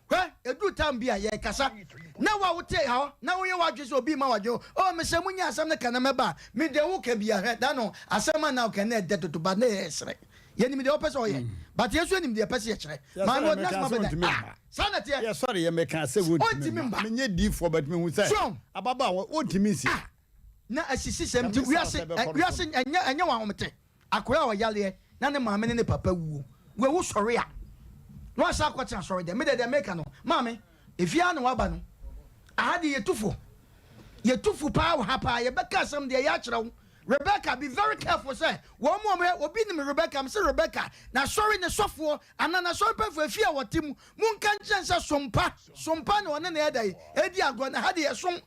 F: Hwɛ, eduru time bi a yɛrekasa na wo a wote hɔ na woyɛ w'adwene sɛ obi rema w'adwene, oh mesrɛ munnyae asɛm no ka na mɛba a, me deɛ woka biara hwɛ, da no asɛm a na woka no na ɛdɛ dodo but na yɛresere. Yɛnim deɛ wɔpɛ sɛ ɔyɛ but yɛn nso yɛnim deɛ yɛpɛ sɛ yɛkyerɛ. Maame
A: Yɛsɔre
F: ɔde
A: meka
F: n'asɛm
A: sɛ
F: abɛda
A: ɔntumi
F: ah
A: mma.
F: saa na ɛteɛ.
A: Yɛsɔre yɛ meka sɛ wɔntumi
F: Ɔntumi
A: mma.
F: mma.
A: Menyɛ diifoɔ but mehu sɛ
F: So
A: ababaawa ɔntumi nsi.
F: ah na asisi sɛm nti
A: Nyame sa
F: wiase
A: sɛ
F: ɛ
A: bɛkɔ no so.
F: wiase ɛnyɛ ɛnyɛ wɔn ahomete. Akwadaa a ɔyareɛ na ne maame ne ne papa wuo wawu sɔre a na wasan akɔtena asɔre dɛm. Me deɛ deɛ meka no maame efie ara na waba no aha deɛ yɛtu fo yɛtu fo paa wɔ ha paa yɛbɛka asɛm deɛ yɛakyerɛ wo Rebecca be very careful sɛ wɔn mu wɔn obi nim Rebecca mese Rebecca n'asɔre ne sɔfoɔ anaa n'asɔre pɛfoɔ efie a wɔte mu monka nkyerɛ sɛ sompa sompa na ɔne na ɛda yi edi agorɔ na ha deɛ yɛsom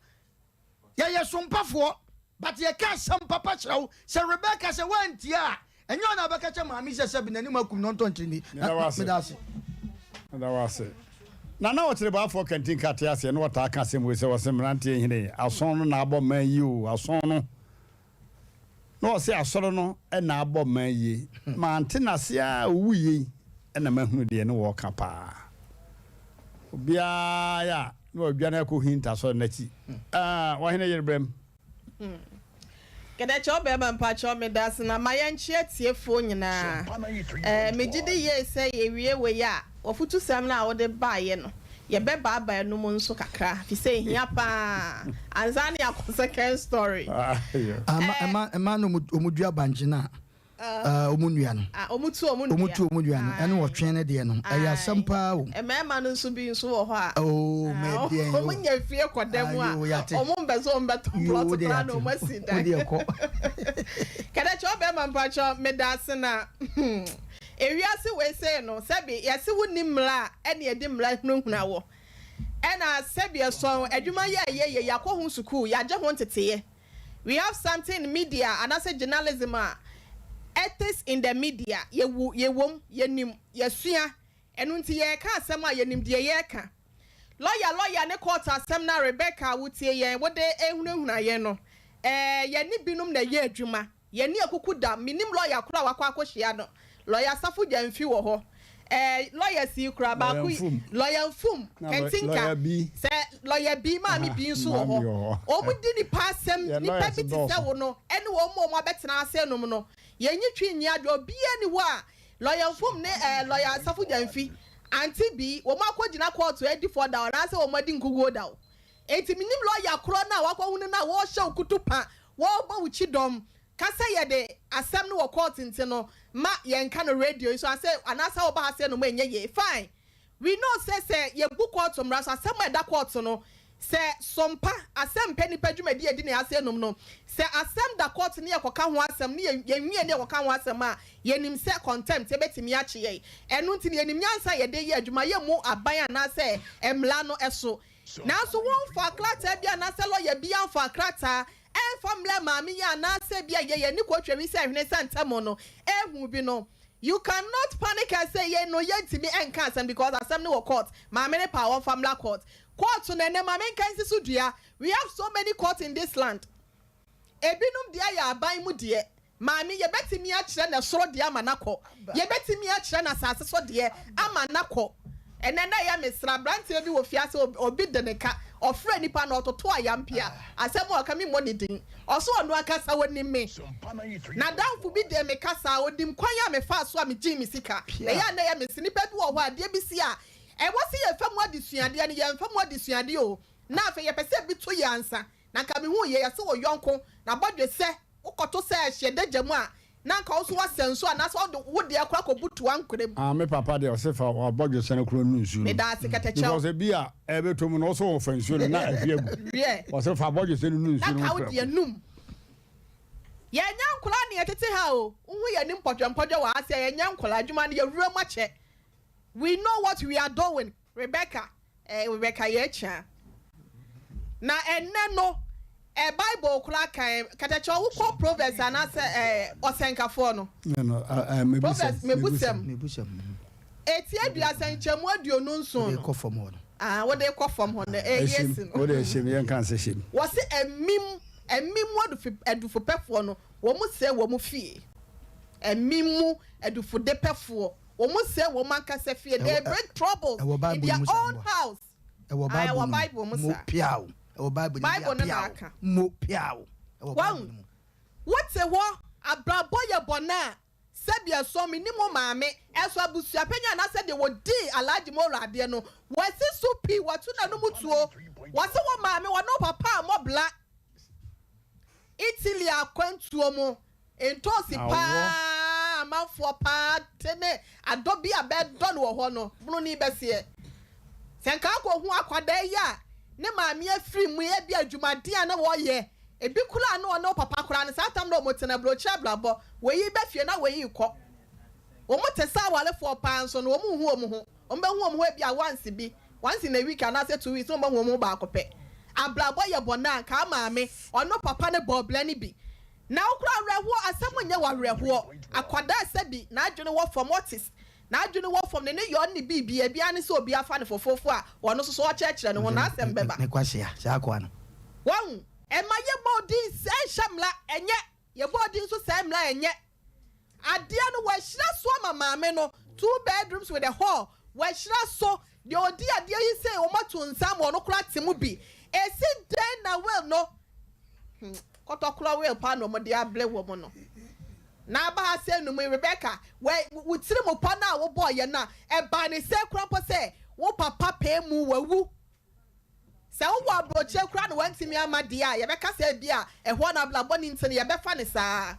F: Yɛyɛ sompafoɔ but yɛka asɛm papa kyerɛ wo sɛ Rebecca sɛ woantie a ɛnyɛ ɔna wobɛka kyerɛ maame sɛ sɛbi n'anim akum no ɔntɔ nkyene ni.
A: Meda wo ase.
F: Meda ase.
A: Meda wo ase. Nana Ɔkyerɛbaafoɔ Kantinka te aseɛ na ɔtaa ka asɛm wei sɛ ɔse mmeranteɛ nhene ason no na abɔ man yi o ason no. Na ɔse asɔre no na abɔ man yie. Mante nase ara ɔwuiɛ yi na mahunu deɛ ne wɔɔka paa. Obiara yɛ a na wadwane akɔ hinta asɔre no akyi. Ah, ɔhene yere brɛm.
C: Kɛdɛkyɛ ɔbɛɛma mpakyɛw medase na ma yɛnkyea atiefoɔ nyinaa ɛɛ megyedi yie sɛ yɛwie wei a wafutusɛm no a wode baeɛ no yɛbɛbaabaa ɛno mu nso kakra fisɛ ɛhia paa ansa na yɛakɔ second story ɛɛ.
F: Mmaa no wɔn dua bankye no a wɔn nnua no.
C: Ah, wɔn tu wɔn nnua.
F: Wɔn tu wɔn nnua no, ɛne ɔtwe no deɛ no, ɛyɛ asɛm paa o.
C: Mmarima no nso bi nso wɔ hɔ a.
F: Oo, mɛ deɛ
C: o. Wɔn nya fie kɔ dan mu a.
F: Ayo, yate.
C: Wɔn mpɛ sɛ wɔn bɛtɔ plot koraa na wɔn asi dan.
F: Wo deɛ kɔ.
C: Kɛdɛkyɛ ɔbɛrima mpakyɛ meda ase na ewiase wei sei no sɛbi yɛse wo ni mmara a ɛne yɛde mmara hunahuna wɔ ɛna sɛbi ɛsɔn adwuma yɛ a yɛyɛ yɛakɔ ho sukuu yɛagye ho nteteeɛ. We have something in media anaasɛ journalism a, ethics in the media, yɛwu, yɛwom, yɛnim, yɛasua, ɛno nti yɛreka asɛm a yɛnim deɛ yɛreka. Lɔya lɔya ne court asɛm no a Rebecca a wotie yɛn wode rehunahuna yɛn no, ɛɛ yɛne binom na ɛyɛ adwuma. Yɛne akuku da, mennim lɔya korɔ a wakɔ akɔhyia no, Lɔya Safo Gyamfi wɔ hɔ, ɛɛ lawyers yi koraa baako yi, Lɔya Nfum, Kantinka, sɛ Lɔya Bi, Maame Bi nso wɔ hɔ. Wɔn di nipa asɛm, nipa bi te sɛ wo no, ɛne wɔn a wɔn abɛtena ase nom no, yɛnyi twi nyi adwo, obiara nni hɔ a Lɔya Nfum ne ɛɛ Lɔya Safo Gyamfi, Aunty Bi, wɔn akɔgyina kɔɔto adi fɔ da o, anaasɛ wɔn adi nkuguo da o. Enti mennim lɔya korɔ no a wakɔhunu no a wɔrehyɛ wo kutupa, wɔrebɔ wo kyidɔm, Ka sɛ yɛde asɛm no wɔ court nti no ma yɛnka no radio yi so asɛ anaasɛ woba ha sɛ no mu ɛnyɛ yie fine we know sɛ sɛ yɛbu court mmara so asɛm a ɛda court no sɛ sompa asɛm mpɛ nipa dwumadi a ɛdi ne ase nom no sɛ asɛm da court ne yɛkɔka ho asɛm ne yɛnwie ne yɛkɔka ho asɛm a yɛnim sɛ contempt ɛbɛtumi akye yɛn ɛno nti no yɛnim nyansa a yɛde yɛ adwuma yɛmmu aban anaasɛ mmara no so nanso womfa krataa bi anaasɛ lɔya bi amfa krataa Ɛmfa mmrɛ maame yi anaasɛ ebia yɛ yɛn ani kɔ tweri sɛ hwene sɛ ntɛm no ehu bi no you can not panic and say yɛn no yɛntumi nka asɛm because asɛm no wɔ court maame no paa wɔmfa mmra court court no ɛnɛ ma menka nsi so dua we have so many court in this land ebinom deɛ yɛ aban mu deɛ Maame, yɛbɛtumi akyerɛ no ɛsoro deɛ ama no akɔ. Yɛbɛtumi akyerɛ no asase so deɛ ama no akɔ. Ɛnnɛ na ɛyɛ me sra, aberanteɛ bi wɔ fiase, obi de ne ka, ɔfrɛ nipa na ɔtoto ayampia. Asɛm a ɔka, memmɔ ne din. Ɔse ɔno ankasa ɔnim me. N'adamfo bi dee me ka saa, ɔnim kwan a mefaa so a megyee me sika. Na ɛyɛ a na ɛyɛ me se, nipa bi wɔ hɔ a, adeɛ bi si a, ɛwɔ se yɛfa mu adesuadeɛ no, yɛmfa mu adesuadeɛ o. Na afei yɛpɛ sɛ ebi to yɛn ansa. Na anka mehuu yei, ɛse wo yɔnko, n'abɔdwesɛ, Wokɔto sɛ ɛhyɛ adagya mu a, na anka wo nso woasa nsu anaasɛ wode wo deɛ koraa kɔbutu ankorɛ mu.
A: Ah me papa deɛ ɔse fa wabɔdwesɛ no korɔ nu nsuo no mu.
C: Meda ase kɛtɛkyɛw.
A: Because ebi a ɛbɛtɔ mu no wosɛ wɔfa nsuo no na ahwie agu.
C: Wiɛ.
A: Ɔse fa abɔdwesɛ no nu
C: Na
A: nsuo no mu
C: ka wo
A: prɛko.
C: deɛ num. Yɛnyɛ nkwadaa na yɛtete ha o. Wohu yɛn anim mpɔdwɛmpɔdwɛ wɔ ha sɛ yɛnyɛ nkwadaa. Adwuma no yɛwura mu akyɛ. We know what we are doing. Rebecca, eh, Rebecca Yɛkyea. Na ɛnnɛ no, eh, Bible koraa ka eh, katakyɛ wokɔ Proverbs anaasɛ eh, ɔsɛnkafoɔ no.
A: No, no, uh, uh,
C: Proverbs, mebusɛm.
F: Mebusɛm.
C: Eti aduasa nkyɛmu 27 no.
F: Wode kɔ fam hɔ no.
C: Ah, wode kɔ fam hɔ no, eh, yɛsi no.
A: Wode hyɛm, yɛn kan sɛ hyɛm.
C: Wɔsi ɛmim, ɛmim mu adufopɛfoɔ no, wɔn sɛ wɔn fie. Ɛmim mu adufodepɛfoɔ. Wɔn sɛe wɔn ankasa fie. They bring troubles in their own house.
F: Ɛwɔ
C: Ah, ɛwɔ
F: Bible
C: Bible
F: no
C: mu
F: mu
C: saa.
F: piaw. Ɛwɔ Bible no mu
C: Bible no na
F: piaw.
C: aka.
F: Mo piaw. Ɛwɔ Bible
C: Wahu?
F: no mu.
C: Wote hɔ, abrabɔ yɛ bɔne a, sɛbi ɛsɔ, mennim wo maame, ɛsɔ abusuapanyin anaasɛ deɛ wɔdii Alhaji Mora adeɛ no, wasi so pi, watu n'anom tuo, wɔse wo maame, wɔne wo papa ammɔ bla. Italy akwantuo mu, Ntoosi paa amanfoɔ paa te ne adɔ bi a bɛdɔ no wɔ hɔ no, bunu ni bɛseɛ. Sɛ nka akɔhu akwadaa yi a ne maame afiri mu yi, ebia adwumaden a na wɔyɛ, ebi koraa na ɔne wo papa koraa no, saa tam na wɔn tena aburokyire abrabɔ, wei ba fie na wei rekɔ. Wɔn te sɛ awarefoɔ paa nso no, wɔn nhu wɔn ho. Wɔn bɛhu wɔn ho ebia once bi, once in a week anaasɛ 2 weeks na wɔn ahu wɔn ho baako pɛ. Abrabɔ yɛ bɔne a, nka maame, ɔno papa no bɔɔ bra no bi. Na wo koraa awerɛhoɔ, asɛm nyɛ wo awerɛhoɔ. Akwadaa sɛbi n'adwene wɔ fam, Otis, n'adwene wɔ fam, ne ne yɔn ne biribiara, ebiara ne sɛ obi afa no fofoofo a ɔno nso so ɔkyerɛkyerɛ ne ho, n'asɛm bɛba.
F: Ne kwasea, saa akoa no.
C: Wahu? Ɛma yɛbɔ din sɛ ɛnhyɛ mmara, ɛnyɛ. Yɛbɔɔ din nso saa mmra ɛnyɛ adeɛ no wɔahyira so ama maame no two bedrooms with a hall wɔahyira so deɛ ɔdi adeɛ yi sei wɔn ato nsa ama ɔno koraa te mu bi ɛsi dɛn na will no hmm kɔtɔkorɔ will paa na wɔn de able wɔn no na aba ha sɛ num yi Rebecca wɔ wo tiri mu pɔ no a wobɔɔ yɛ no a ɛbaa ne sɛ koraa mpo sɛ wo papa pɛɛ mu wawu. Sɛ wowɔ aburokyire koraa na wantumi amma deɛ a, yɛbɛka sɛ ebia ɛhɔ no abla bɔne nti no yɛbɛfa no saa.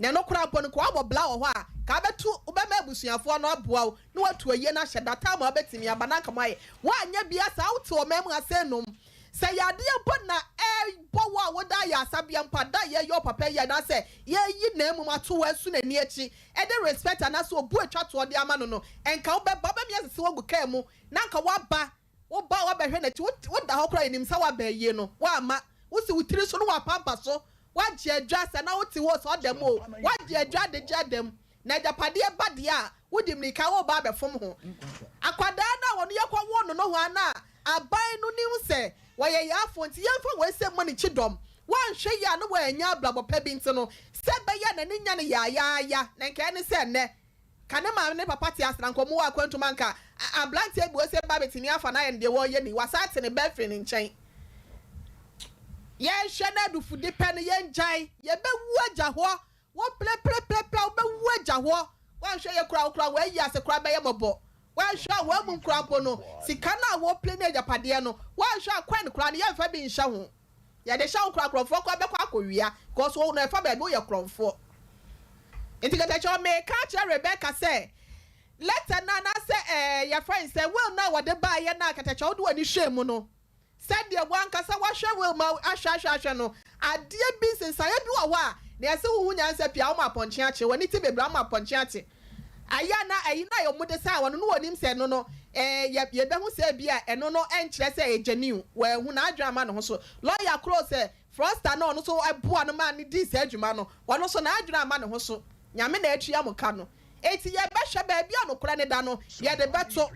C: Na ɛno koraa mpo no, nka woabɔ bla wɔ hɔ a, nka wobɛto, wobɛma abusuafoɔ no aboa wo na woatu ayie no ahyɛ da time a wobɛtumi aba na anka moayɛ. Woanyɛ bia saa, wote ɔman mu ha sɛ nom. Sɛ yadeɛ mpo na ɛrebɔ wo a woda ayaresabea mpo a, da a yɛreyɛ wo papa yie anaasɛ yɛreyi n'amum ato hɔ asu n'ani akyi de respect anaasɛ obu atwa toɔ de ama no no, nka wobɛba, wobɛmia asese wo agu kaa mu na anka woaba. Wo ba a wabɛhwɛ n'akyi, wo woda hɔ koraa yɛnim sɛ woaba ayie no, woamma. Wosi wo tiri so na woapampa so, woagye adwa sɛ na wote hɔ o, sɛ ɔda mu o, woagye adwa de gye ada mu. Na agyapadeɛ ba deɛ a, wode mmirika woreba abɛfom ho. Akwadaa no a wɔno yɛkɔwoo no nohoa no a aban no nim sɛ wɔyɛ yaafoɔ nti yɛmfa wei sɛ mmɔ ne kyidɔm. Woanhwɛ yie a na wannya abrabɔ pa bi nti no, sɛ ɛbɛyɛ a n'ani nnya no yaayaaya na nka ɛne sɛ nnɛ Ka ne maame ne papa te ase na nka ɔmo wɔ akwantu mu anka abranteɛ bi ose ba betumi afa no ayɛ no deɛ wɔyɛ ni wasan ate ne ba afiri ne nkyɛn. Yɛnhwɛ na adufudi pɛ no yɛngyae yɛbɛwu agya hɔ wo plepleplepla wobɛwu agya hɔ wanhwɛ yɛ koraa wo koraa wayi ase koraa bɛyɛ mɔbɔ wanhwɛ a wamum koraa mpo no sika no a wɔple ne agyapadeɛ no wanhwɛ a kwan koraa no yɛmfa bi nhyɛ ho. Yɛde hyɛ wo koraa korɔmfoɔ koraa bɛkɔ akɔ wia cause wo no ɛfa baabi woyɛ korɔmfoɔ nti kɛtɛkyɛw meka akyerɛ Rebecca sɛ letter no anaasɛ ɛɛ yɛfrɛ no sɛ will no a wɔde baayɛ no a kɛtɛkyɛw wode w'ani hwɛɛ mu no sɛdeɛ wankasa wahwɛ will ma ahwɛ ahwɛ ahwɛ no adeɛ bi nsensaeɛ bi wɔ hɔ a na yɛsɛ wohu nyansa pii a woma apɔnkye akye w'ani te bebree a woma apɔnkye akye Ayɛ a na ɛyi no a wɔde saa wɔn no na wɔnim sɛ ɛno no ɛɛ yɛ yɛbɛhu sɛ ebia ɛno no ɛnkyerɛ sɛ ɛyɛ genuine. Wanhu, n'adwene amma ne ho so. Lɔya koro sɛ fraudster no a ɔno nso boa no maa no dii saa adwuma no, ɔno nso n'adwene amma ne ho so. Nyame na atua mo ka no. Enti yɛbɛhwɛ baabi a nokorɛ no da no, yɛde bɛto.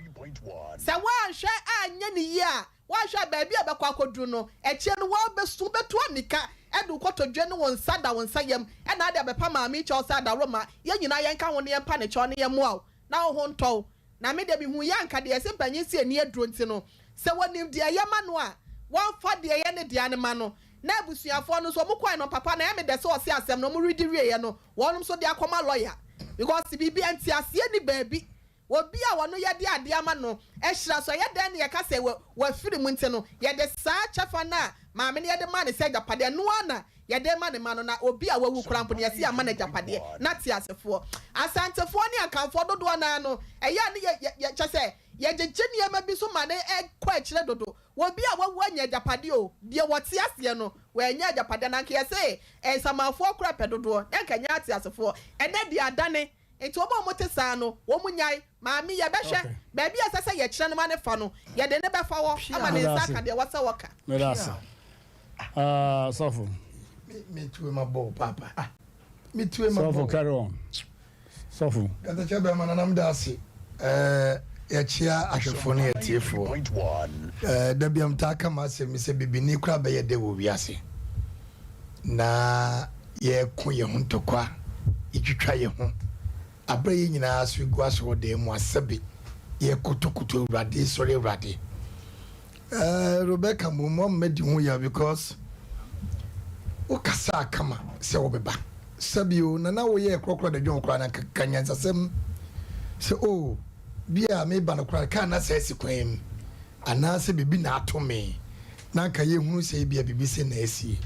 C: Sɛ woanhwɛ anyɛ no yie a, Woanhwɛ a baabi a ɛbɛkɔ akɔduru no, akyire no woabɛsu, wobɛtu ammirika de wo kotodwe ne wo nsa da wo nsa yam na ade abɛpa maame yi kyɛw sɛ adaworoma, yɛn nyinaa yɛnka ho na yɛmpa ne kyɛw na yɛmmoa wo na wo ho ntɔ wo. Na me deɛ mehuiɛ a anka deɛ ɛse mpanyin se ani aduro nti no, sɛ wɔnim deɛ ɛyɛ ma no a, wɔmfa deɛ ɛyɛ ne dea no ma no. Na abusuafoɔ no nso wɔn kɔɛ no papa no ɛyɛ me dɛ sɛ ɔse asɛm no wɔn redi wieɛ no wɔnom nso de akɔma lɔya because biribi nteaseɛ nni baabi. Obi a ɔno yɛde adeɛ ama no ahyira so, ɛyɛ dɛn na yɛka sɛ wafiri mu nti no, yɛde saa kyɛfa no a maame no yɛde maa no sɛ agyapadeɛ, ɛno ara na yɛde rema ne mma no, na obi a wawu koraa mpo no, yɛse yɛama no agyapadeɛ, na teasefoɔ. Asantefoɔ ne Akanfoɔ dodoɔ no ara no, ɛyɛ a ne yɛ, yɛ, yɛ, kyerɛ sɛ, yɛgyegye nneɛma bi so ma no kɔ akyire dodo. Obi a wawu anya agyapadeɛ o, deɛ wɔte aseɛ no, wannya agyapadeɛ, na anka yɛse nsamanfoɔ koraa pɛ dodoɔ, na anka ɛnyɛ ateasefoɔ. Ɛnnɛ deɛ adane. Enti wɔn a wɔte saa no, wɔnnyae. Maame, yɛbɛhwɛ. Baabi a ɛsɛ sɛ yɛkyerɛ no ma no fa no, yɛde no bɛfa hɔ ama ne nsa aka deɛ ɛwɔ sɛ ɔka.
A: Meda ase. Ah, sɔfo.
H: Me me tue ma bɔ papa. Ah, me tue ma bɔ.
A: Sɔfo carry on. Sɔfo.
H: Katakyɛ bɛrima nanam da ase. Ɛɛ yɛkyea ahwɛfoɔ ne yɛtiefoɔ. Ɛɛ da bi taa ka m'asɛm sɛ bibini koraa bɛyɛ dɛ wɔ wiase. Na yɛreko yɛn ho ntɔkwa, yɛtwitwa yɛn ho, aberɛ a yɛn nyinaa so gu asɔrɔdan mu a sɛbe yɛkotokoto Awurade, sɔre Awurade. Eh, Rebecca mmom wama madi ho yaw because wokasaa kama sɛ wobɛba. Sɛbe o, na na woyɛɛ korɔkorɔ da dwon koraa na nka ka nyansasɛm sɛ o, oh, bi a meba no koraa kaa na sɛ asi kwan mu. Anaasɛ biribi na ato me, na anka yɛhunu sɛ ebia biribi sei na asie.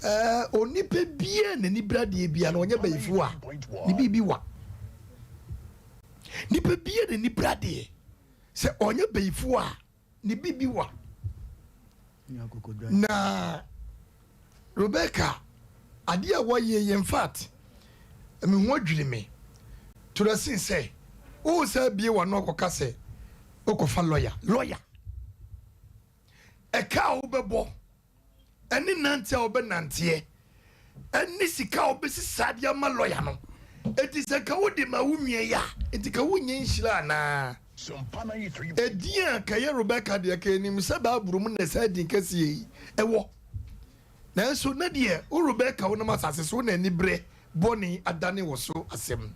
H: Ɛɛ, onipa biara a n'ani bere adeɛ biara no, ɔnyɛ bayifoɔ a, ne biribi wa. Nipa biara n'ani bere adeɛ, sɛ ɔnyɛ bayifoɔ a, ne biribi wa. Na Rebecca, adeɛ a wɔyɛ yi, in fact, me ho adwiri me to the sin sɛ, wohu sɛ abie w'ano akɔka sɛ wokɔfa lɔya, lɔya. Ɛka a wobɛbɔ, ɛne nante a wobɛnanteɛ, ɛne sika a wobɛsisa de ama lɔya no. Enti sɛ nka wode ma wo nua yi a, enti ka wonyɛ nhyira anaa? Edin a ka ɛyɛ Rebecca deɛ, ka yɛnim sɛ Bible mu na saa din kɛseɛ yi wɔ. Nanso na deɛ wo Rebeka wonam asase so, wo na aniberɛ bɔne adane wo so asɛm.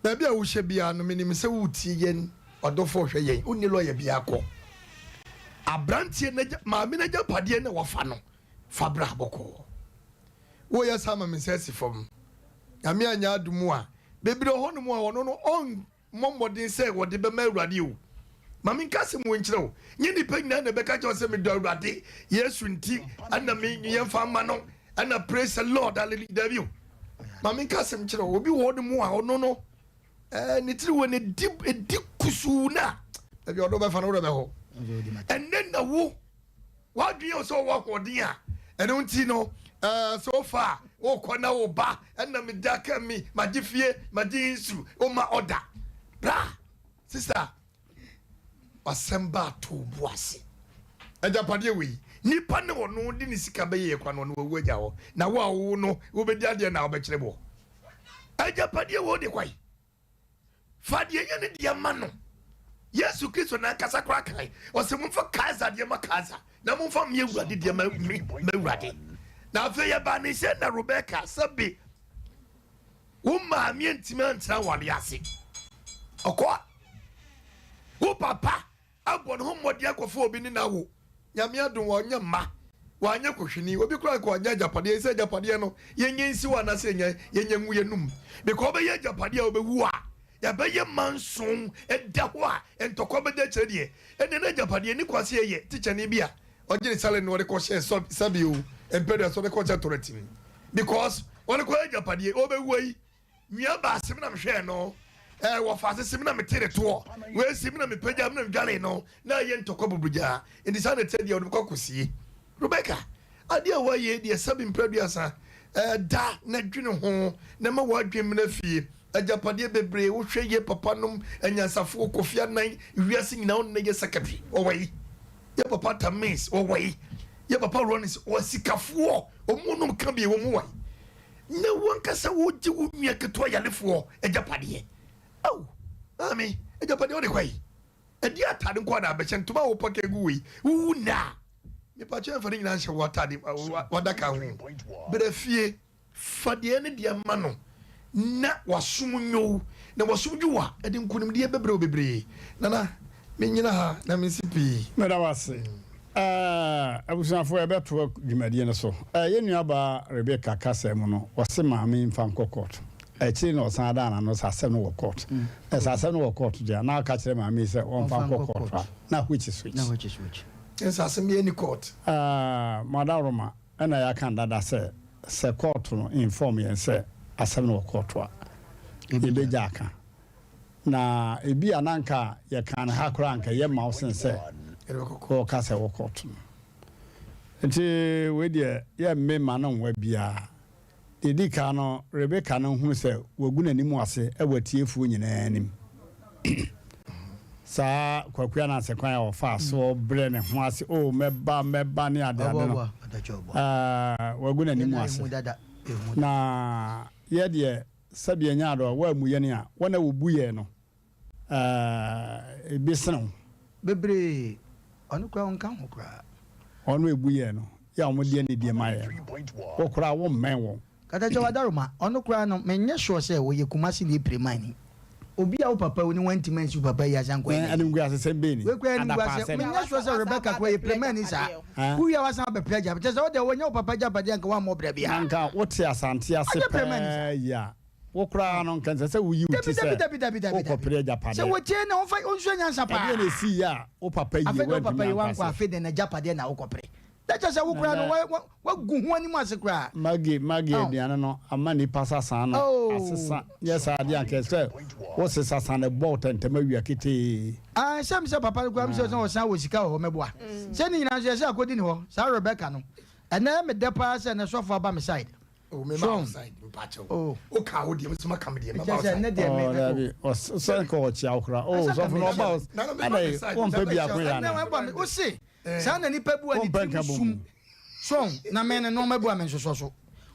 H: Baabi a wohyɛ biara no, menim sɛ woretie yɛn, w'adɔfoɔ rehwɛ yɛn, wonni lɔya biara kɔ. Aberanteɛ no agya, maame no agyapadeɛ na wafa no, fa bra bɔkɔɔ. Woyɛ saa ma me nsa asi fam. Nyame anyɛ adom a, bebree wɔ hɔnom a ɔno no ɔn. Mmɔ mmɔden sɛ wɔde bɛma Awurade o. Ma menka asɛm wei nkyerɛ wo, nyɛ nnipa nyinaa na ɛbɛka kyerɛ wo sɛ medɔ Awurade, Yesu nti ɛna me yɛmfa mma no, ɛna praise the Lord, hallelujah, dabi o. Ma menka asɛm nkyerɛ wo, obi wɔ hɔ no mu a ɔno no, ɛɛ ne tiri wɔ ne di edi kusuu na dabi ɔno bɛfa no worɛ bɛhɔ. Ɛnɛ na wo W'adwene yɛ wo sɛ ɔwɔ ahoɔden a ɛno nti no ɛɛ so far wokɔ na wo ba ɛna me da ka mi magye fie magye nsu woma ɔda bra sista wasɛm ba ato bo ase agyapadeɛ wei nipa ne ɔno de ne sika bɛyɛ yɛ kwa no ɔno wawu agya hɔ na wo a wo no wobɛdi adeɛ na wobɛkyerɛ boɔ agyapadeɛ wɔ de kwae Fa deɛ ɛyɛ ne deɛ ma no. Yesu Kristo n'ankasa koraa kae, ɔsɛ momfa Kaesar deɛ ma Kaesar, na momfa me Awurade deɛ ma me m'Awurade. Na afei ɛbaa ne sɛ na Rebeka sɛbe wo maame antumi antena aware ase. Ɔkɔ wo papa abɔ ne ho mmɔden akɔfa obi ne no awo. Nyame adom wanya mma, wanyɛ kɔhwini. Obi koraa nka wanya agyapadeɛ, sɛ agyapadeɛ no yɛnyɛ nsi hɔ anaasɛ yɛnyɛ yɛnyɛ ngu yɛnum. Because wobɛyɛ agyapadeɛ a wobɛwu a, yɛbɛyɛ manson ɛda hɔ a ntɔkwa bɛda akyire deɛ, ɛnneɛ na agyapadeɛ nni kwan sɛ yɛyɛ. Tikyani bi a ɔgye ne salary na ɔde kɔhyɛ sɛbi o, mpɛdua so ɔde kɔhyɛ toilet mu because ɔde kɔyɛ agyapadeɛ, ɔbɛwu ayi. Nua baa se me na mehwɛɛ no, eh, wɔfa ase se me na metee ne toɔ, wei se me na mepagyaa, me na medwaree no, na ayɛ ntɔkwa buburugyaa. Enti saa na ɛteɛ deɛ wɔde bɛkɔ akɔsie. Rebecca, adeɛ a woayɛ yi deɛ sɛbe mprɛ aduasa, eh, da na dwene ho na ma w'adwene mmra fie. Agyapadeɛ bebree, wohwɛ yie papa nom, anyansafoɔ, Kofi Annan, wiase nyinaa ɔno na ɛyɛ secretary, ɔwɔ yi. Yɛ papa Tamis, ɔwɔ yi. Yɛ papa Rollins, ɔwɔ sikafoɔ, wɔn nom ka bi, wɔn wɔ yi. Na w'ankasa wogye wo nua ketewa yarefoɔ agyapadeɛ. Ao, maame, agyapadeɛ wode kɔ yi? Ɛdeɛ atade nko ara na abɛhyɛ, ntoma a wopake agu wei, wowu nnɛ a, mepakyɛ mfa ne nyinaa nhyɛ w'atade, w'adaka ho. Bra fie, fa deɛ ne deɛ ma no, na w'asom nnwo wo, na w'asom dwo wo a, ɛde nkonimdie bɛbrɛ wo bebree. Nana, mennyina ha na mensi pii.
A: Meda wo ase. Ɛɛ, abusuafoɔ, yɛbɛtoa dwumadie no so. Ɛɛ, yɛn nuabaa Rebecca kasa mu no, ɔse maame mfa nkɔ court. Akyire na ɔsan daa n'ano sɛ asɛm no wɔ court. Na sɛ asɛm no wɔ court deɛ a, na ɔka kyerɛ maame yi sɛ ɔmfa nkɔ court a, na which is which?
H: Ɛnsɛ asɛm biara nni court.
A: Ɛɛ, mo adaworoma, ɛna yɛaka no dada sɛ, sɛ court no inform yɛn sɛ asɛm no wɔ court a, yɛbɛgya aka. Na ebia na anka yɛkaa no ha koraa anka ɛyɛ ma wo sen sɛ wɔka sɛ wɔ kɔɔto no. Nti wei deɛ yɛmme ma no nwa biara. Deɛ ɛdi kan no, Rebeka no hunu sɛ wagu n'anim ase wɔ atiefoɔ nyinaa anim. Saa Kwaku Ananse kwan a ɔfaa soɔ brɛ ne ho ase, oh mɛba mɛba ne adeade no, wagu n'anim ase. Na yɛ deɛ Sɛdeɛ ɛnyɛ adɔ a woammu yɛn a, wɔn a wɔbu yɛn no, ebi sene wo.
F: Bebree, ɔno koraa ɔnka ho koraa.
A: Wɔn a ɛbu yɛn no, yɛ a wɔde anidie ma yɛn no, wo koraa wommɛn wɔn.
F: Katakyɛ Wadaroma, ɔno koraa no, menyɛ sure sɛ ɔyɛ Kumasi ni Piremani. Obi a wo papa wu ne wantumi ansi wo papa yi ase ankɔyɛ n'ayi.
A: Animguasesɛm bɛn ni?
F: Wei koraa animguasɛm. Menyɛ sure sɛ Rebecca koraa yɛ Piremani saa. Wowie a wasan abɛpere agya. Kyerɛ sɛ wo deɛ wɔnyɛ wo papa agyapadeɛ anka woammɔ bra biara.
A: Na nka wote Asante ase paa yi a, wo koraa no nka ɛnsɛ sɛ woyi wo ti sɛ wokɔpere agyapadeɛ.
F: Sɛ wɔtie na wɔmfa ɔnsua nyansa paa.
A: Ɛdeɛn na ɛsiiɛ a wo papa yie
F: Afei deɛ wo papa
A: woantumi
F: yie
A: ankɔ
F: wankɔ
A: ase?
F: afei deɛ n'agyapadeɛ na wokɔpere. Na kyerɛ sɛ wo koraa no wagu ho anim ase koraa.
A: Maggie Maggie aduane no ama nipa sasa no asesa nyɛ saa deɛ anka ɛsɛ wo sesa sa no bɔ wo tɛntɛm awia ketee.
F: Ah sɛ mesɛ papa no koraa mesɛ sɛ ɔsan wɔ sika wɔ hɔ mɛboa sɛ ne nyinaa nso yɛsɛ akɔdi ne hɔ saa Rebecca no ɛnɛ ɛyɛ me dɛ paa sɛ ɛnɛ sɔfo aba me side.
H: Oh, me ma side mpakyɛw. Oh. O ka wo deɛ, me nso maka me deɛ, mɛma wo side.
A: Oh, dabi, ɔsɛ nka ɔkyea wo koraa. Oh, sɔfo no ɔba wo, adɛ, wompɛ biako yɛ anaa?
F: Wo se, Saa na nipa bu a ne tirim sum. So na me ne nneɛma bu a me nsosɔ so.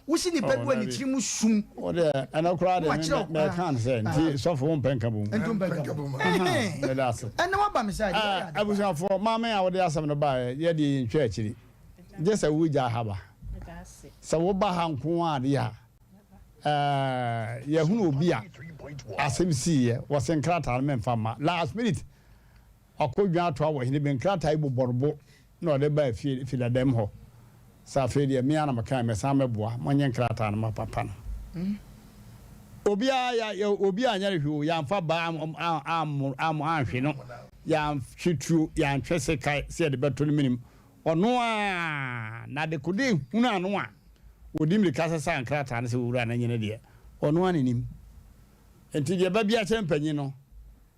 F: Wosi nipa bu a ne tirim sum.
A: Wo deɛ ɛno koraa deɛ mɛka no sɛ nti sɔfo wo mpɛ nka bom.
F: Nti mpɛ nka bom.
A: Meda ase.
F: Ɛnna waba me side.
A: Abusuafoɔ maame a wode asɛm no baeɛ yɛ deɛ yɛntwa akyiri. Gye sɛ wogya haba. Sɛ woba ha nko ara deɛ a, ɛɛ, yɛahunu obi a asɛm siiɛ, wɔse nkrataa no memfa mma. Last minute, ɔkɔ dwan atoa wɔ hene bi, nkrataa yi bobɔ no bo na ɔde baa fie, fi dada mu hɔ. Sɛ afei deɛ me ara na mekae, mɛsan mɛboa, monyɛ nkrataa no ma papa no. Obiara, ya, ya, obi anyɛ no hwee o, yɛamfa ba am, am, am, am, anhwe no, yɛantwe tuo, yɛantwe sekan sɛ yɛde bɛto no menem. Ɔno ara, na dekode hunu ano a, ɔdi mmirika sesaa nkrataa no sɛ owura no nye no deɛ, ɔno ara na nim. Enti deɛ ba biara kyerɛ mpanyin no,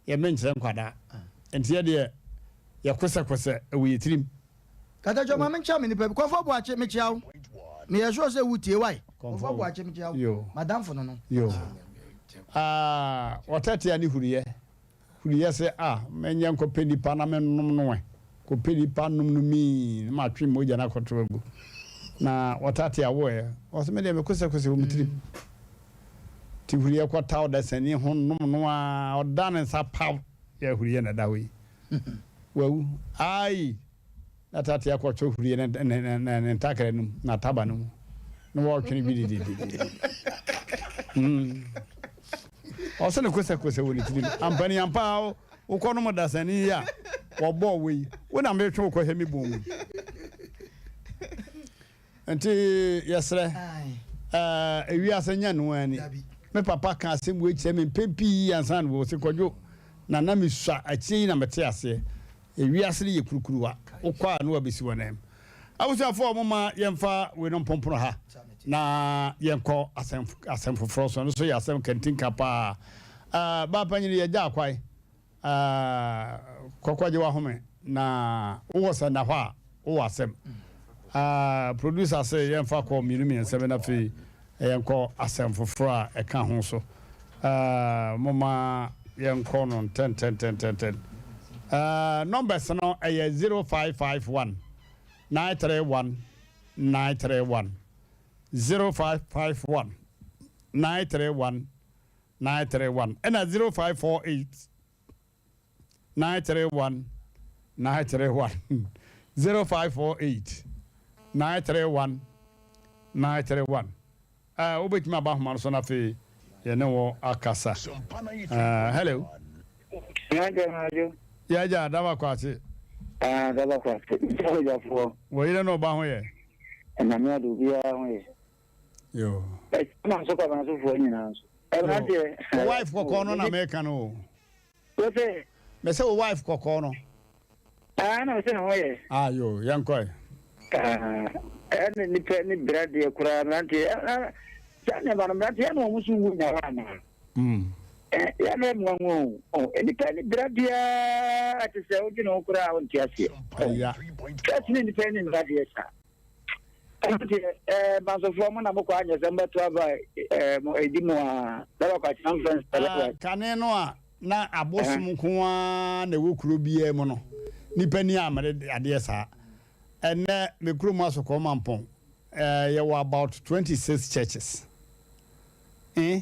A: yɛ menkyerɛ nkwadaa. Enti yɛ deɛ yɛkosɛkosɛ wɔ yɛ tirim.
F: Katakyɛ ma menkyia me nipa bi. Kɔmfɔ Boakye mekyia wo. Meyɛ sure sɛ wotie wai. Kɔmfɔ Boakye mekyia wo. Madamfo no no.
A: Yo. Ah, ɔtɛtea ne huruyɛ. Huruyɛ sɛ ah, menyɛ nkɔpɛ nipa na mennom no ɛ. Kɔpɛ nipa nom no mii na matwe mogya no akɔto agu. Na ɔtatea wo ɛ. Ɔsɛ me deɛ mekosɛkosɛ wɔ me tirim. Nti huruyɛ kɔta ɔdasani ho nom no a, ɔda ne nsa paw. Yɛ huruyɛ na ɛda hɔ yi. Wawu. Ai! Na tatea kɔtɔ huruyɛ ne, ne, ne, ne, ne ntakra no mu, n'ataba no mu. Na wɔretwe no bididididi. Mm. Ɔsɛ ne kosɛkosɛ wɔ ne tirim. Ampa ni ampa a wokɔ nom dasani yi a wɔbɔɔ wo yi, wo na metwe wo kɔhwɛ me bɔn mu. Nti yɛsrɛ, ɛɛ, ewiase nyɛ no ara ni. Me papa ka asɛm wei kyerɛ me mpɛn pii ansa na ɔse, Kwadwo, na na mesua, akyire yi na mete aseɛ. Ewiase no yɛ kurukuruwa, wokɔ a na wabɛsi w'ananmu. Abusuafoɔ, momma yɛmfa wei no mpompono ha na yɛnkɔ asɛm asɛm foforɔ so. Ɛno nso yɛ asɛm kantinka paa. Ɛɛ, baa panyin yɛgya akwae. Ah, kɔkɔgye wahome na wowɔ sɛ nna hɔ a wowɔ asɛm. Ah, producer se yɛmfa kɔ mmienu mmiɛnsa bi na afei yɛnkɔ asɛm foforɔ a ɛka ho so. Ah, momma yɛnkɔ no ntɛntɛntɛntɛntɛn. Ah, numbers no ɛyɛ 0551 931 931 0551 931 931 ɛna 0548 931 931 0548 931 931 ɛɛ wobɛtumi aba ahoma no so na afei yɛne wɔ akasa. Uh, hello. Yɛagya daba kwakye.
I: Ah, daba kwakye.
A: Wɔ yere no ɔba ho yɛ.
I: Ɛname ade obiara ho yɛ.
A: Yo.
I: Ɛna nso kɔ abansofoɔ nyinaa nso. Ɛna deɛ.
A: Wo wife kɔkɔɔ no na meka no o.
I: Wo sɛ.
A: Mɛ sɛ wo wife kɔkɔɔ no.
I: Ah na sɛ ne ho yɛ.
A: Ah yo yɛn kɔɛ.
I: Ah ɛna nipa ni bra deɛ koraa mmeranteɛ saa nneɛma no mmeranteɛ ɛna wɔn nso nwu nyawa anaa.
A: Mm.
I: Yɛn na ɛmu anwo o. Nipa ni bra biara te sɛ wodwene ho koraa wonte aseɛ.
A: Ɛya.
I: Church ne nipa ni bra deɛ saa. Ɛno deɛ ɛɛ mansofoɔ mo na mokɔ anyɛ sɛ mobɛto aba ɛɛ mo ɛdi mu a bɛba kɔ akyina mfɛn
A: Ah, kane no a na abosom nko ara na ɛwɔ kuro biara mu no, nipa ni ammere adeɛ saa. Ɛnnɛ me kurom Asokɔɔ Mampɔn, eh, yɛwɔ about 26 churches. Eh,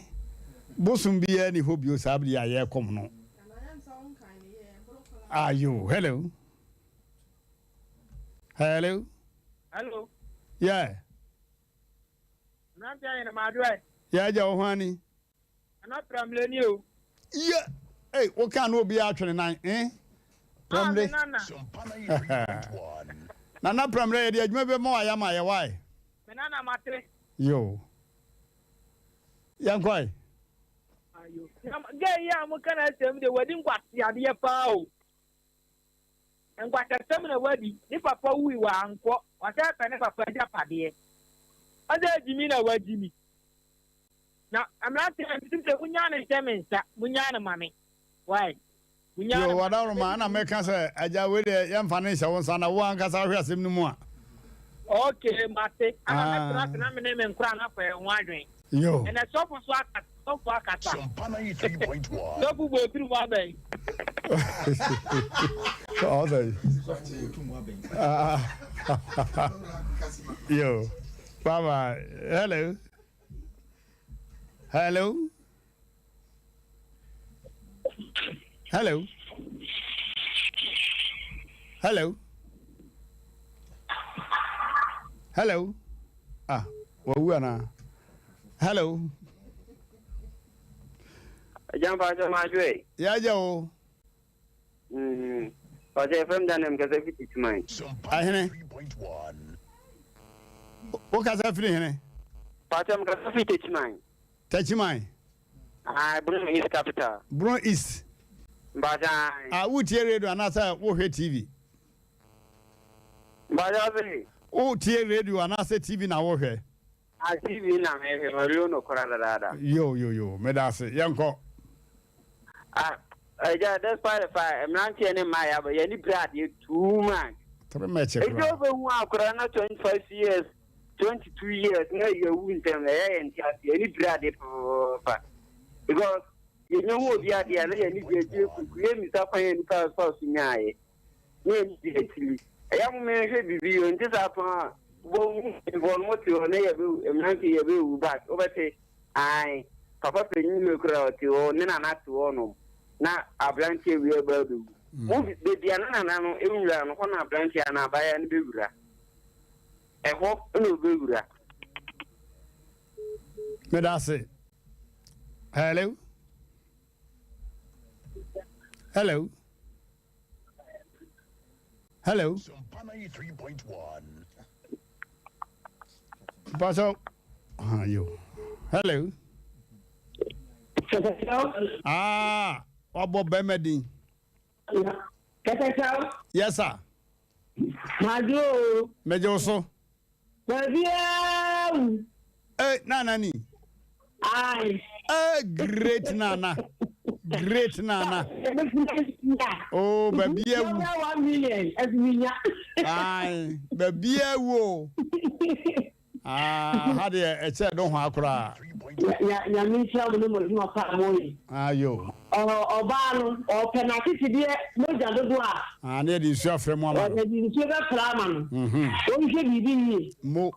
A: bosom biara ni hɔ bio saa bere yi a yɛrekɔm no. Ayo, hello. Hello.
J: Hello.
A: Yeah.
J: Mmeranteɛ ayɛ na maado ɛ.
A: Yeah, agya wo ho ani.
J: Nana Pramle ni o.
A: Yeah. Hey, wo kan no obi atwene nan, eh? Pramle.
J: Ah, nana.
A: Nana Pramle yɛ de adwuma bi ma wa ya ma yɛ why?
J: Me nana mate.
A: Yo. Yɛnkɔe.
J: Ayo. Na gay yi a mo kana asɛm de wadi nkwaseadeɛ paa o. Nkwaseasɛm na wadi, ne papa wui wankɔ, wasan pɛ ne papa agyapadeɛ. Ɔsɛ gyimi na wagyimi. Na mmeranteɛ no mesim sɛ monyaa no nhyɛ me nsa, monyaa no ma me. Why? Monyaa
A: Yo,
J: no ma me.
A: Adaworoma, ɛna meka sɛ, agya wei deɛ yɛmfa no nhyɛ wo nsa na wo ankasa wohwɛ asɛm no mu a.
J: Okay, mate. Ana mɛtena
A: Ah.
J: ase na me ne me nkora no akɔ yɛn ho adwen.
A: Yo.
J: Ɛnɛ sɔfo so akasa, sɔfo akasa. Sɔfo bɔ otiri mu abɛn.
A: Ɔsɛ. Yo. Bye bye. Hello. Hello. Hello. Hello. Hello. Ah, wawu anaa? Hello.
K: Agya mpakyɛ madwoe.
A: Yɛagya o.
K: Mm. Mpakyɛ yɛfrɛ me Daniel mekasa fi Techiman.
A: Ahene. Wo kasa firi hene?
K: Mpakyɛ mekasa fi Techiman.
A: Techiman.
K: Ah, Brong East capital.
A: Brong East.
K: Mpakyɛ ae.
A: Ah, wotie radio anaasɛ wohwɛ TV?
K: Mpakyɛ ɔse.
A: Wotie radio anaasɛ TV na wohwɛ?
K: Ah, TV na mehwɛ, mawie no kora dadaada.
A: Yo, yo, yo, meda ase. Yɛnkɔ.
K: Ah, agya, despite the fact, mmeranteɛ ne mmaa yɛaba, yɛn ani bere adeɛ too much.
A: Tere mɛkyɛ
K: koraa. Ɛgya wobɛhu akora na 25 years, 22 years na yɛwu ntɛm, ɛyɛ yɛn nte ase, yɛn ani bere adeɛ papaapa. Because yɛnya hu obi adeɛ a na yɛn ani gye akyire kuku, yɛmmisa kwan a nipa fa so nyaeɛ. Ne yɛn di akyiri. Ɛyɛ mo menhwɛ biribi o, nte saa paa a, wobɛhu mpanyinfoɔ no mote hɔ na yɛbɛ mmeranteɛ yɛbɛwu but wobɛte ae papa panyin no kura ɔte hɔ ne nana te hɔ nom na aberanteɛ wei aba abɛwu. Mo baabi a ne nana no nwura no hɔ na aberanteɛ anaa abaayewa no bɛwura. Ɛhɔ na ɔbɛwura.
A: Meda ase. Hello. Hello. Hello. Pastor. Ah, yo. Hello. Ah, wabɔ bɛrima din.
L: Kɛtɛkɛw.
A: Yes sir.
L: Madwo o.
A: Mɛgye wo so.
L: Baabiara wu.
A: Eh, Nana ni.
L: Aye.
A: Eh, great Nana. Great Nana. Oh, baabiara wu.
L: 1 million ɛsiminya.
A: Aye, baabiara wu o. Ah, ha deɛ ɛkyɛ do ho akoraa.
L: Nyame nhyira mo ne mo adwuma pa a moyɛ.
A: Ayo.
L: Ɔbaa no, ɔpɛ n'akyekyedeɛ mogya dodoɔ a.
A: Ah, ne yɛde nsuo afrɛ mu ama no.
L: Yɛde nsuo bɛfra ama no. Ɔnhwɛ biribi yie.
A: Mo.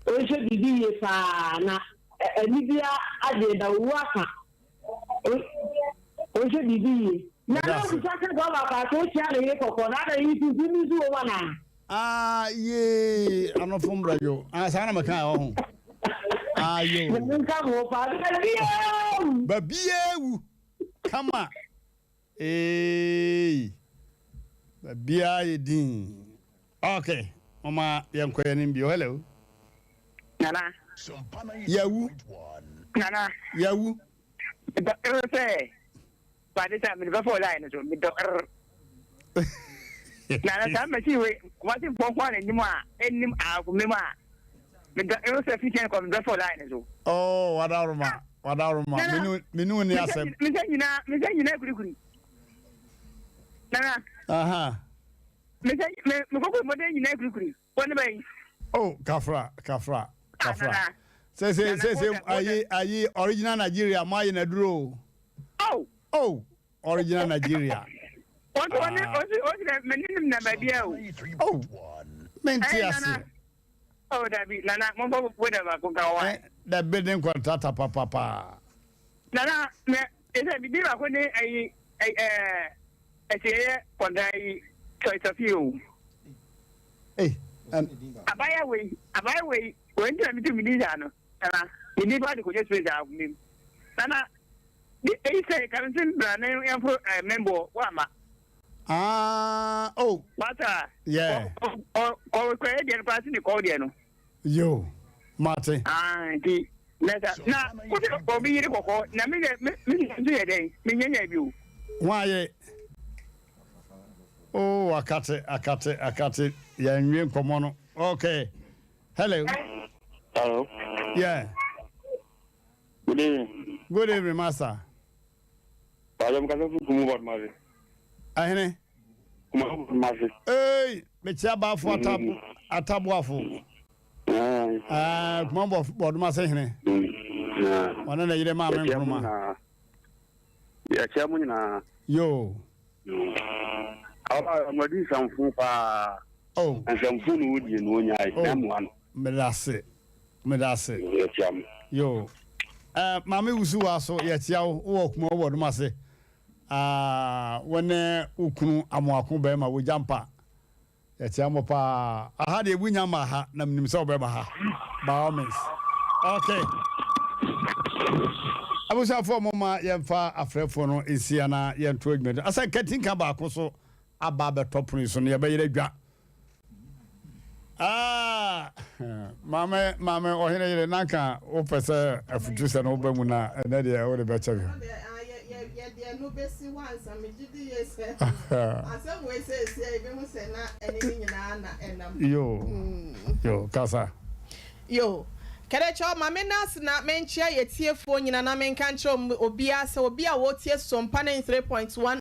L: Ɔnhwɛ biribi yie paa na anibia adeɛ da owu aka. Ɔnhwɛ biribi yie. Na na ɔbisa sɛ gɔva paase wokyia ne yere kɔkɔɔ na ada yi tuntum bi nso wɔ mu anaa?
A: Ah yee anofo mbra yo. Ah saa na meka ɛwɔ ho. Ah yo.
L: Nka mo pa babia wu.
A: Babia wu. Kama. Eeii. Babia yɛ din. Okay. Mama yɛnkɔ yɛn anim bio. Hello.
J: Nana.
A: Yawu.
J: Nana.
A: Yawu.
J: Dɔ sɛ. Pade sɛ mede bɛfa ɔlae no so medɔ rr na na saa machine wei Kumasi mpɔ nko a n'anim a ɛnnim ahomem a medɔ rr sɛ fi kyɛn kɔ mede bɛfa ɔlae no so.
A: Oh wadaworoma wadaworoma mene mene wo ni asɛm.
J: Me nsa nyinaa me nsa nyinaa kurikuri nana.
A: Aha.
J: Me nsa me me koko mmɔden nyinaa kurikuri wɔn ne bɛyi.
A: Oh kafra kafra kafra sese sese ayi ayi original Nigeria mo ayi na duro.
J: Oh.
A: Oh, original Nigeria.
J: Ɔsi ɔne ɔsi ɔsi dɛ mɛ ninim na baabi a o.
A: Oh, mɛ nti ase.
J: Oh dabi nana mo fɔ wo da baako ka wa.
A: The building contractor papapa.
J: Nana mɛ ɛsɛ bibi baako ne ayi ɛɛ ɛsɛ yɛ kɔntan yi tɔyi o.
A: Ee.
J: Abaya wei abaya wei wei ntina mi tu mi di saa no nana mi di ba de ko nye space a mi nana. Eyi sɛ ka nse bra na yɛmforo eh, mɛmbɔ woama.
A: Ah, oh.
J: Wata.
A: Yeah.
J: Kɔ kɔ yɛ deɛ no koraa se ne kɔw deɛ no.
A: Yo, mate.
J: Ah, nti na sa na wote obi yere kɔkɔɔ na me yɛ me me nso yɛ dɛn me nyanya bi o.
A: Wɔn ayɛ. Oh, akate akate akate yɛn nwie nkɔmɔ no. Okay. Hello.
G: Hello.
A: Yeah.
G: Good evening.
A: Good evening, master.
G: Bàjẹ́ mi kasa fún Kumu Bọ̀dùmọ̀sí.
A: Ahene.
G: Kumu Bọ̀dùmọ̀sí.
A: Ee, mekyia baafo atab ataboafo. Ɛɛ Kumu Bọ̀dùmọ̀sí hene. Ɔne ne yere maame Nkrumah.
G: Yɛkyia mu nyinaa.
A: Yoo.
G: Ɔba ɔmɔdi nsɛmfo paa.
A: Oh.
G: Nsɛmfo na wodie na onyae na mmoa no.
A: Medase. Medase.
G: Yɛkyia mo.
A: Yoo. Eh, maame wusu wa so yɛkyia wo wowɔ kuma wɔ dom ase. Ah, wo ne wo kunu amoako bɛrima wo gyampa. Yɛkyea mo paa. Aha deɛ wonya ma ha na menim sɛ wobɛba ha. By all means. Okay. Abusuafoɔ mo ma yɛmfa afrɛfoɔ no nsia na yɛnto adwuma. Asɛ nkatinka baako so aba abɛtɔ pono yi so no yɛbɛyerɛ dwa. Ah, maame, maame, ɔhene yere, na nka wopɛ sɛ afutu sɛ no woba mu na ɛnɛ deɛ wode bɛkyɛ me.
C: Yɛde ɛno bɛsi hɔ ansa megye di yie sɛ asɛm wei seesia yɛbɛhu sɛ na ɛne ne nyinaa na ɛnam.
A: Yo, yo, kasa.
C: Yo, Kɛdɛkyɛw, ma me nna ase na menkyea yɛ tiefoɔ nyina na menka nkyerɛ obiara sɛ obi a wɔtie Sompa 93.1.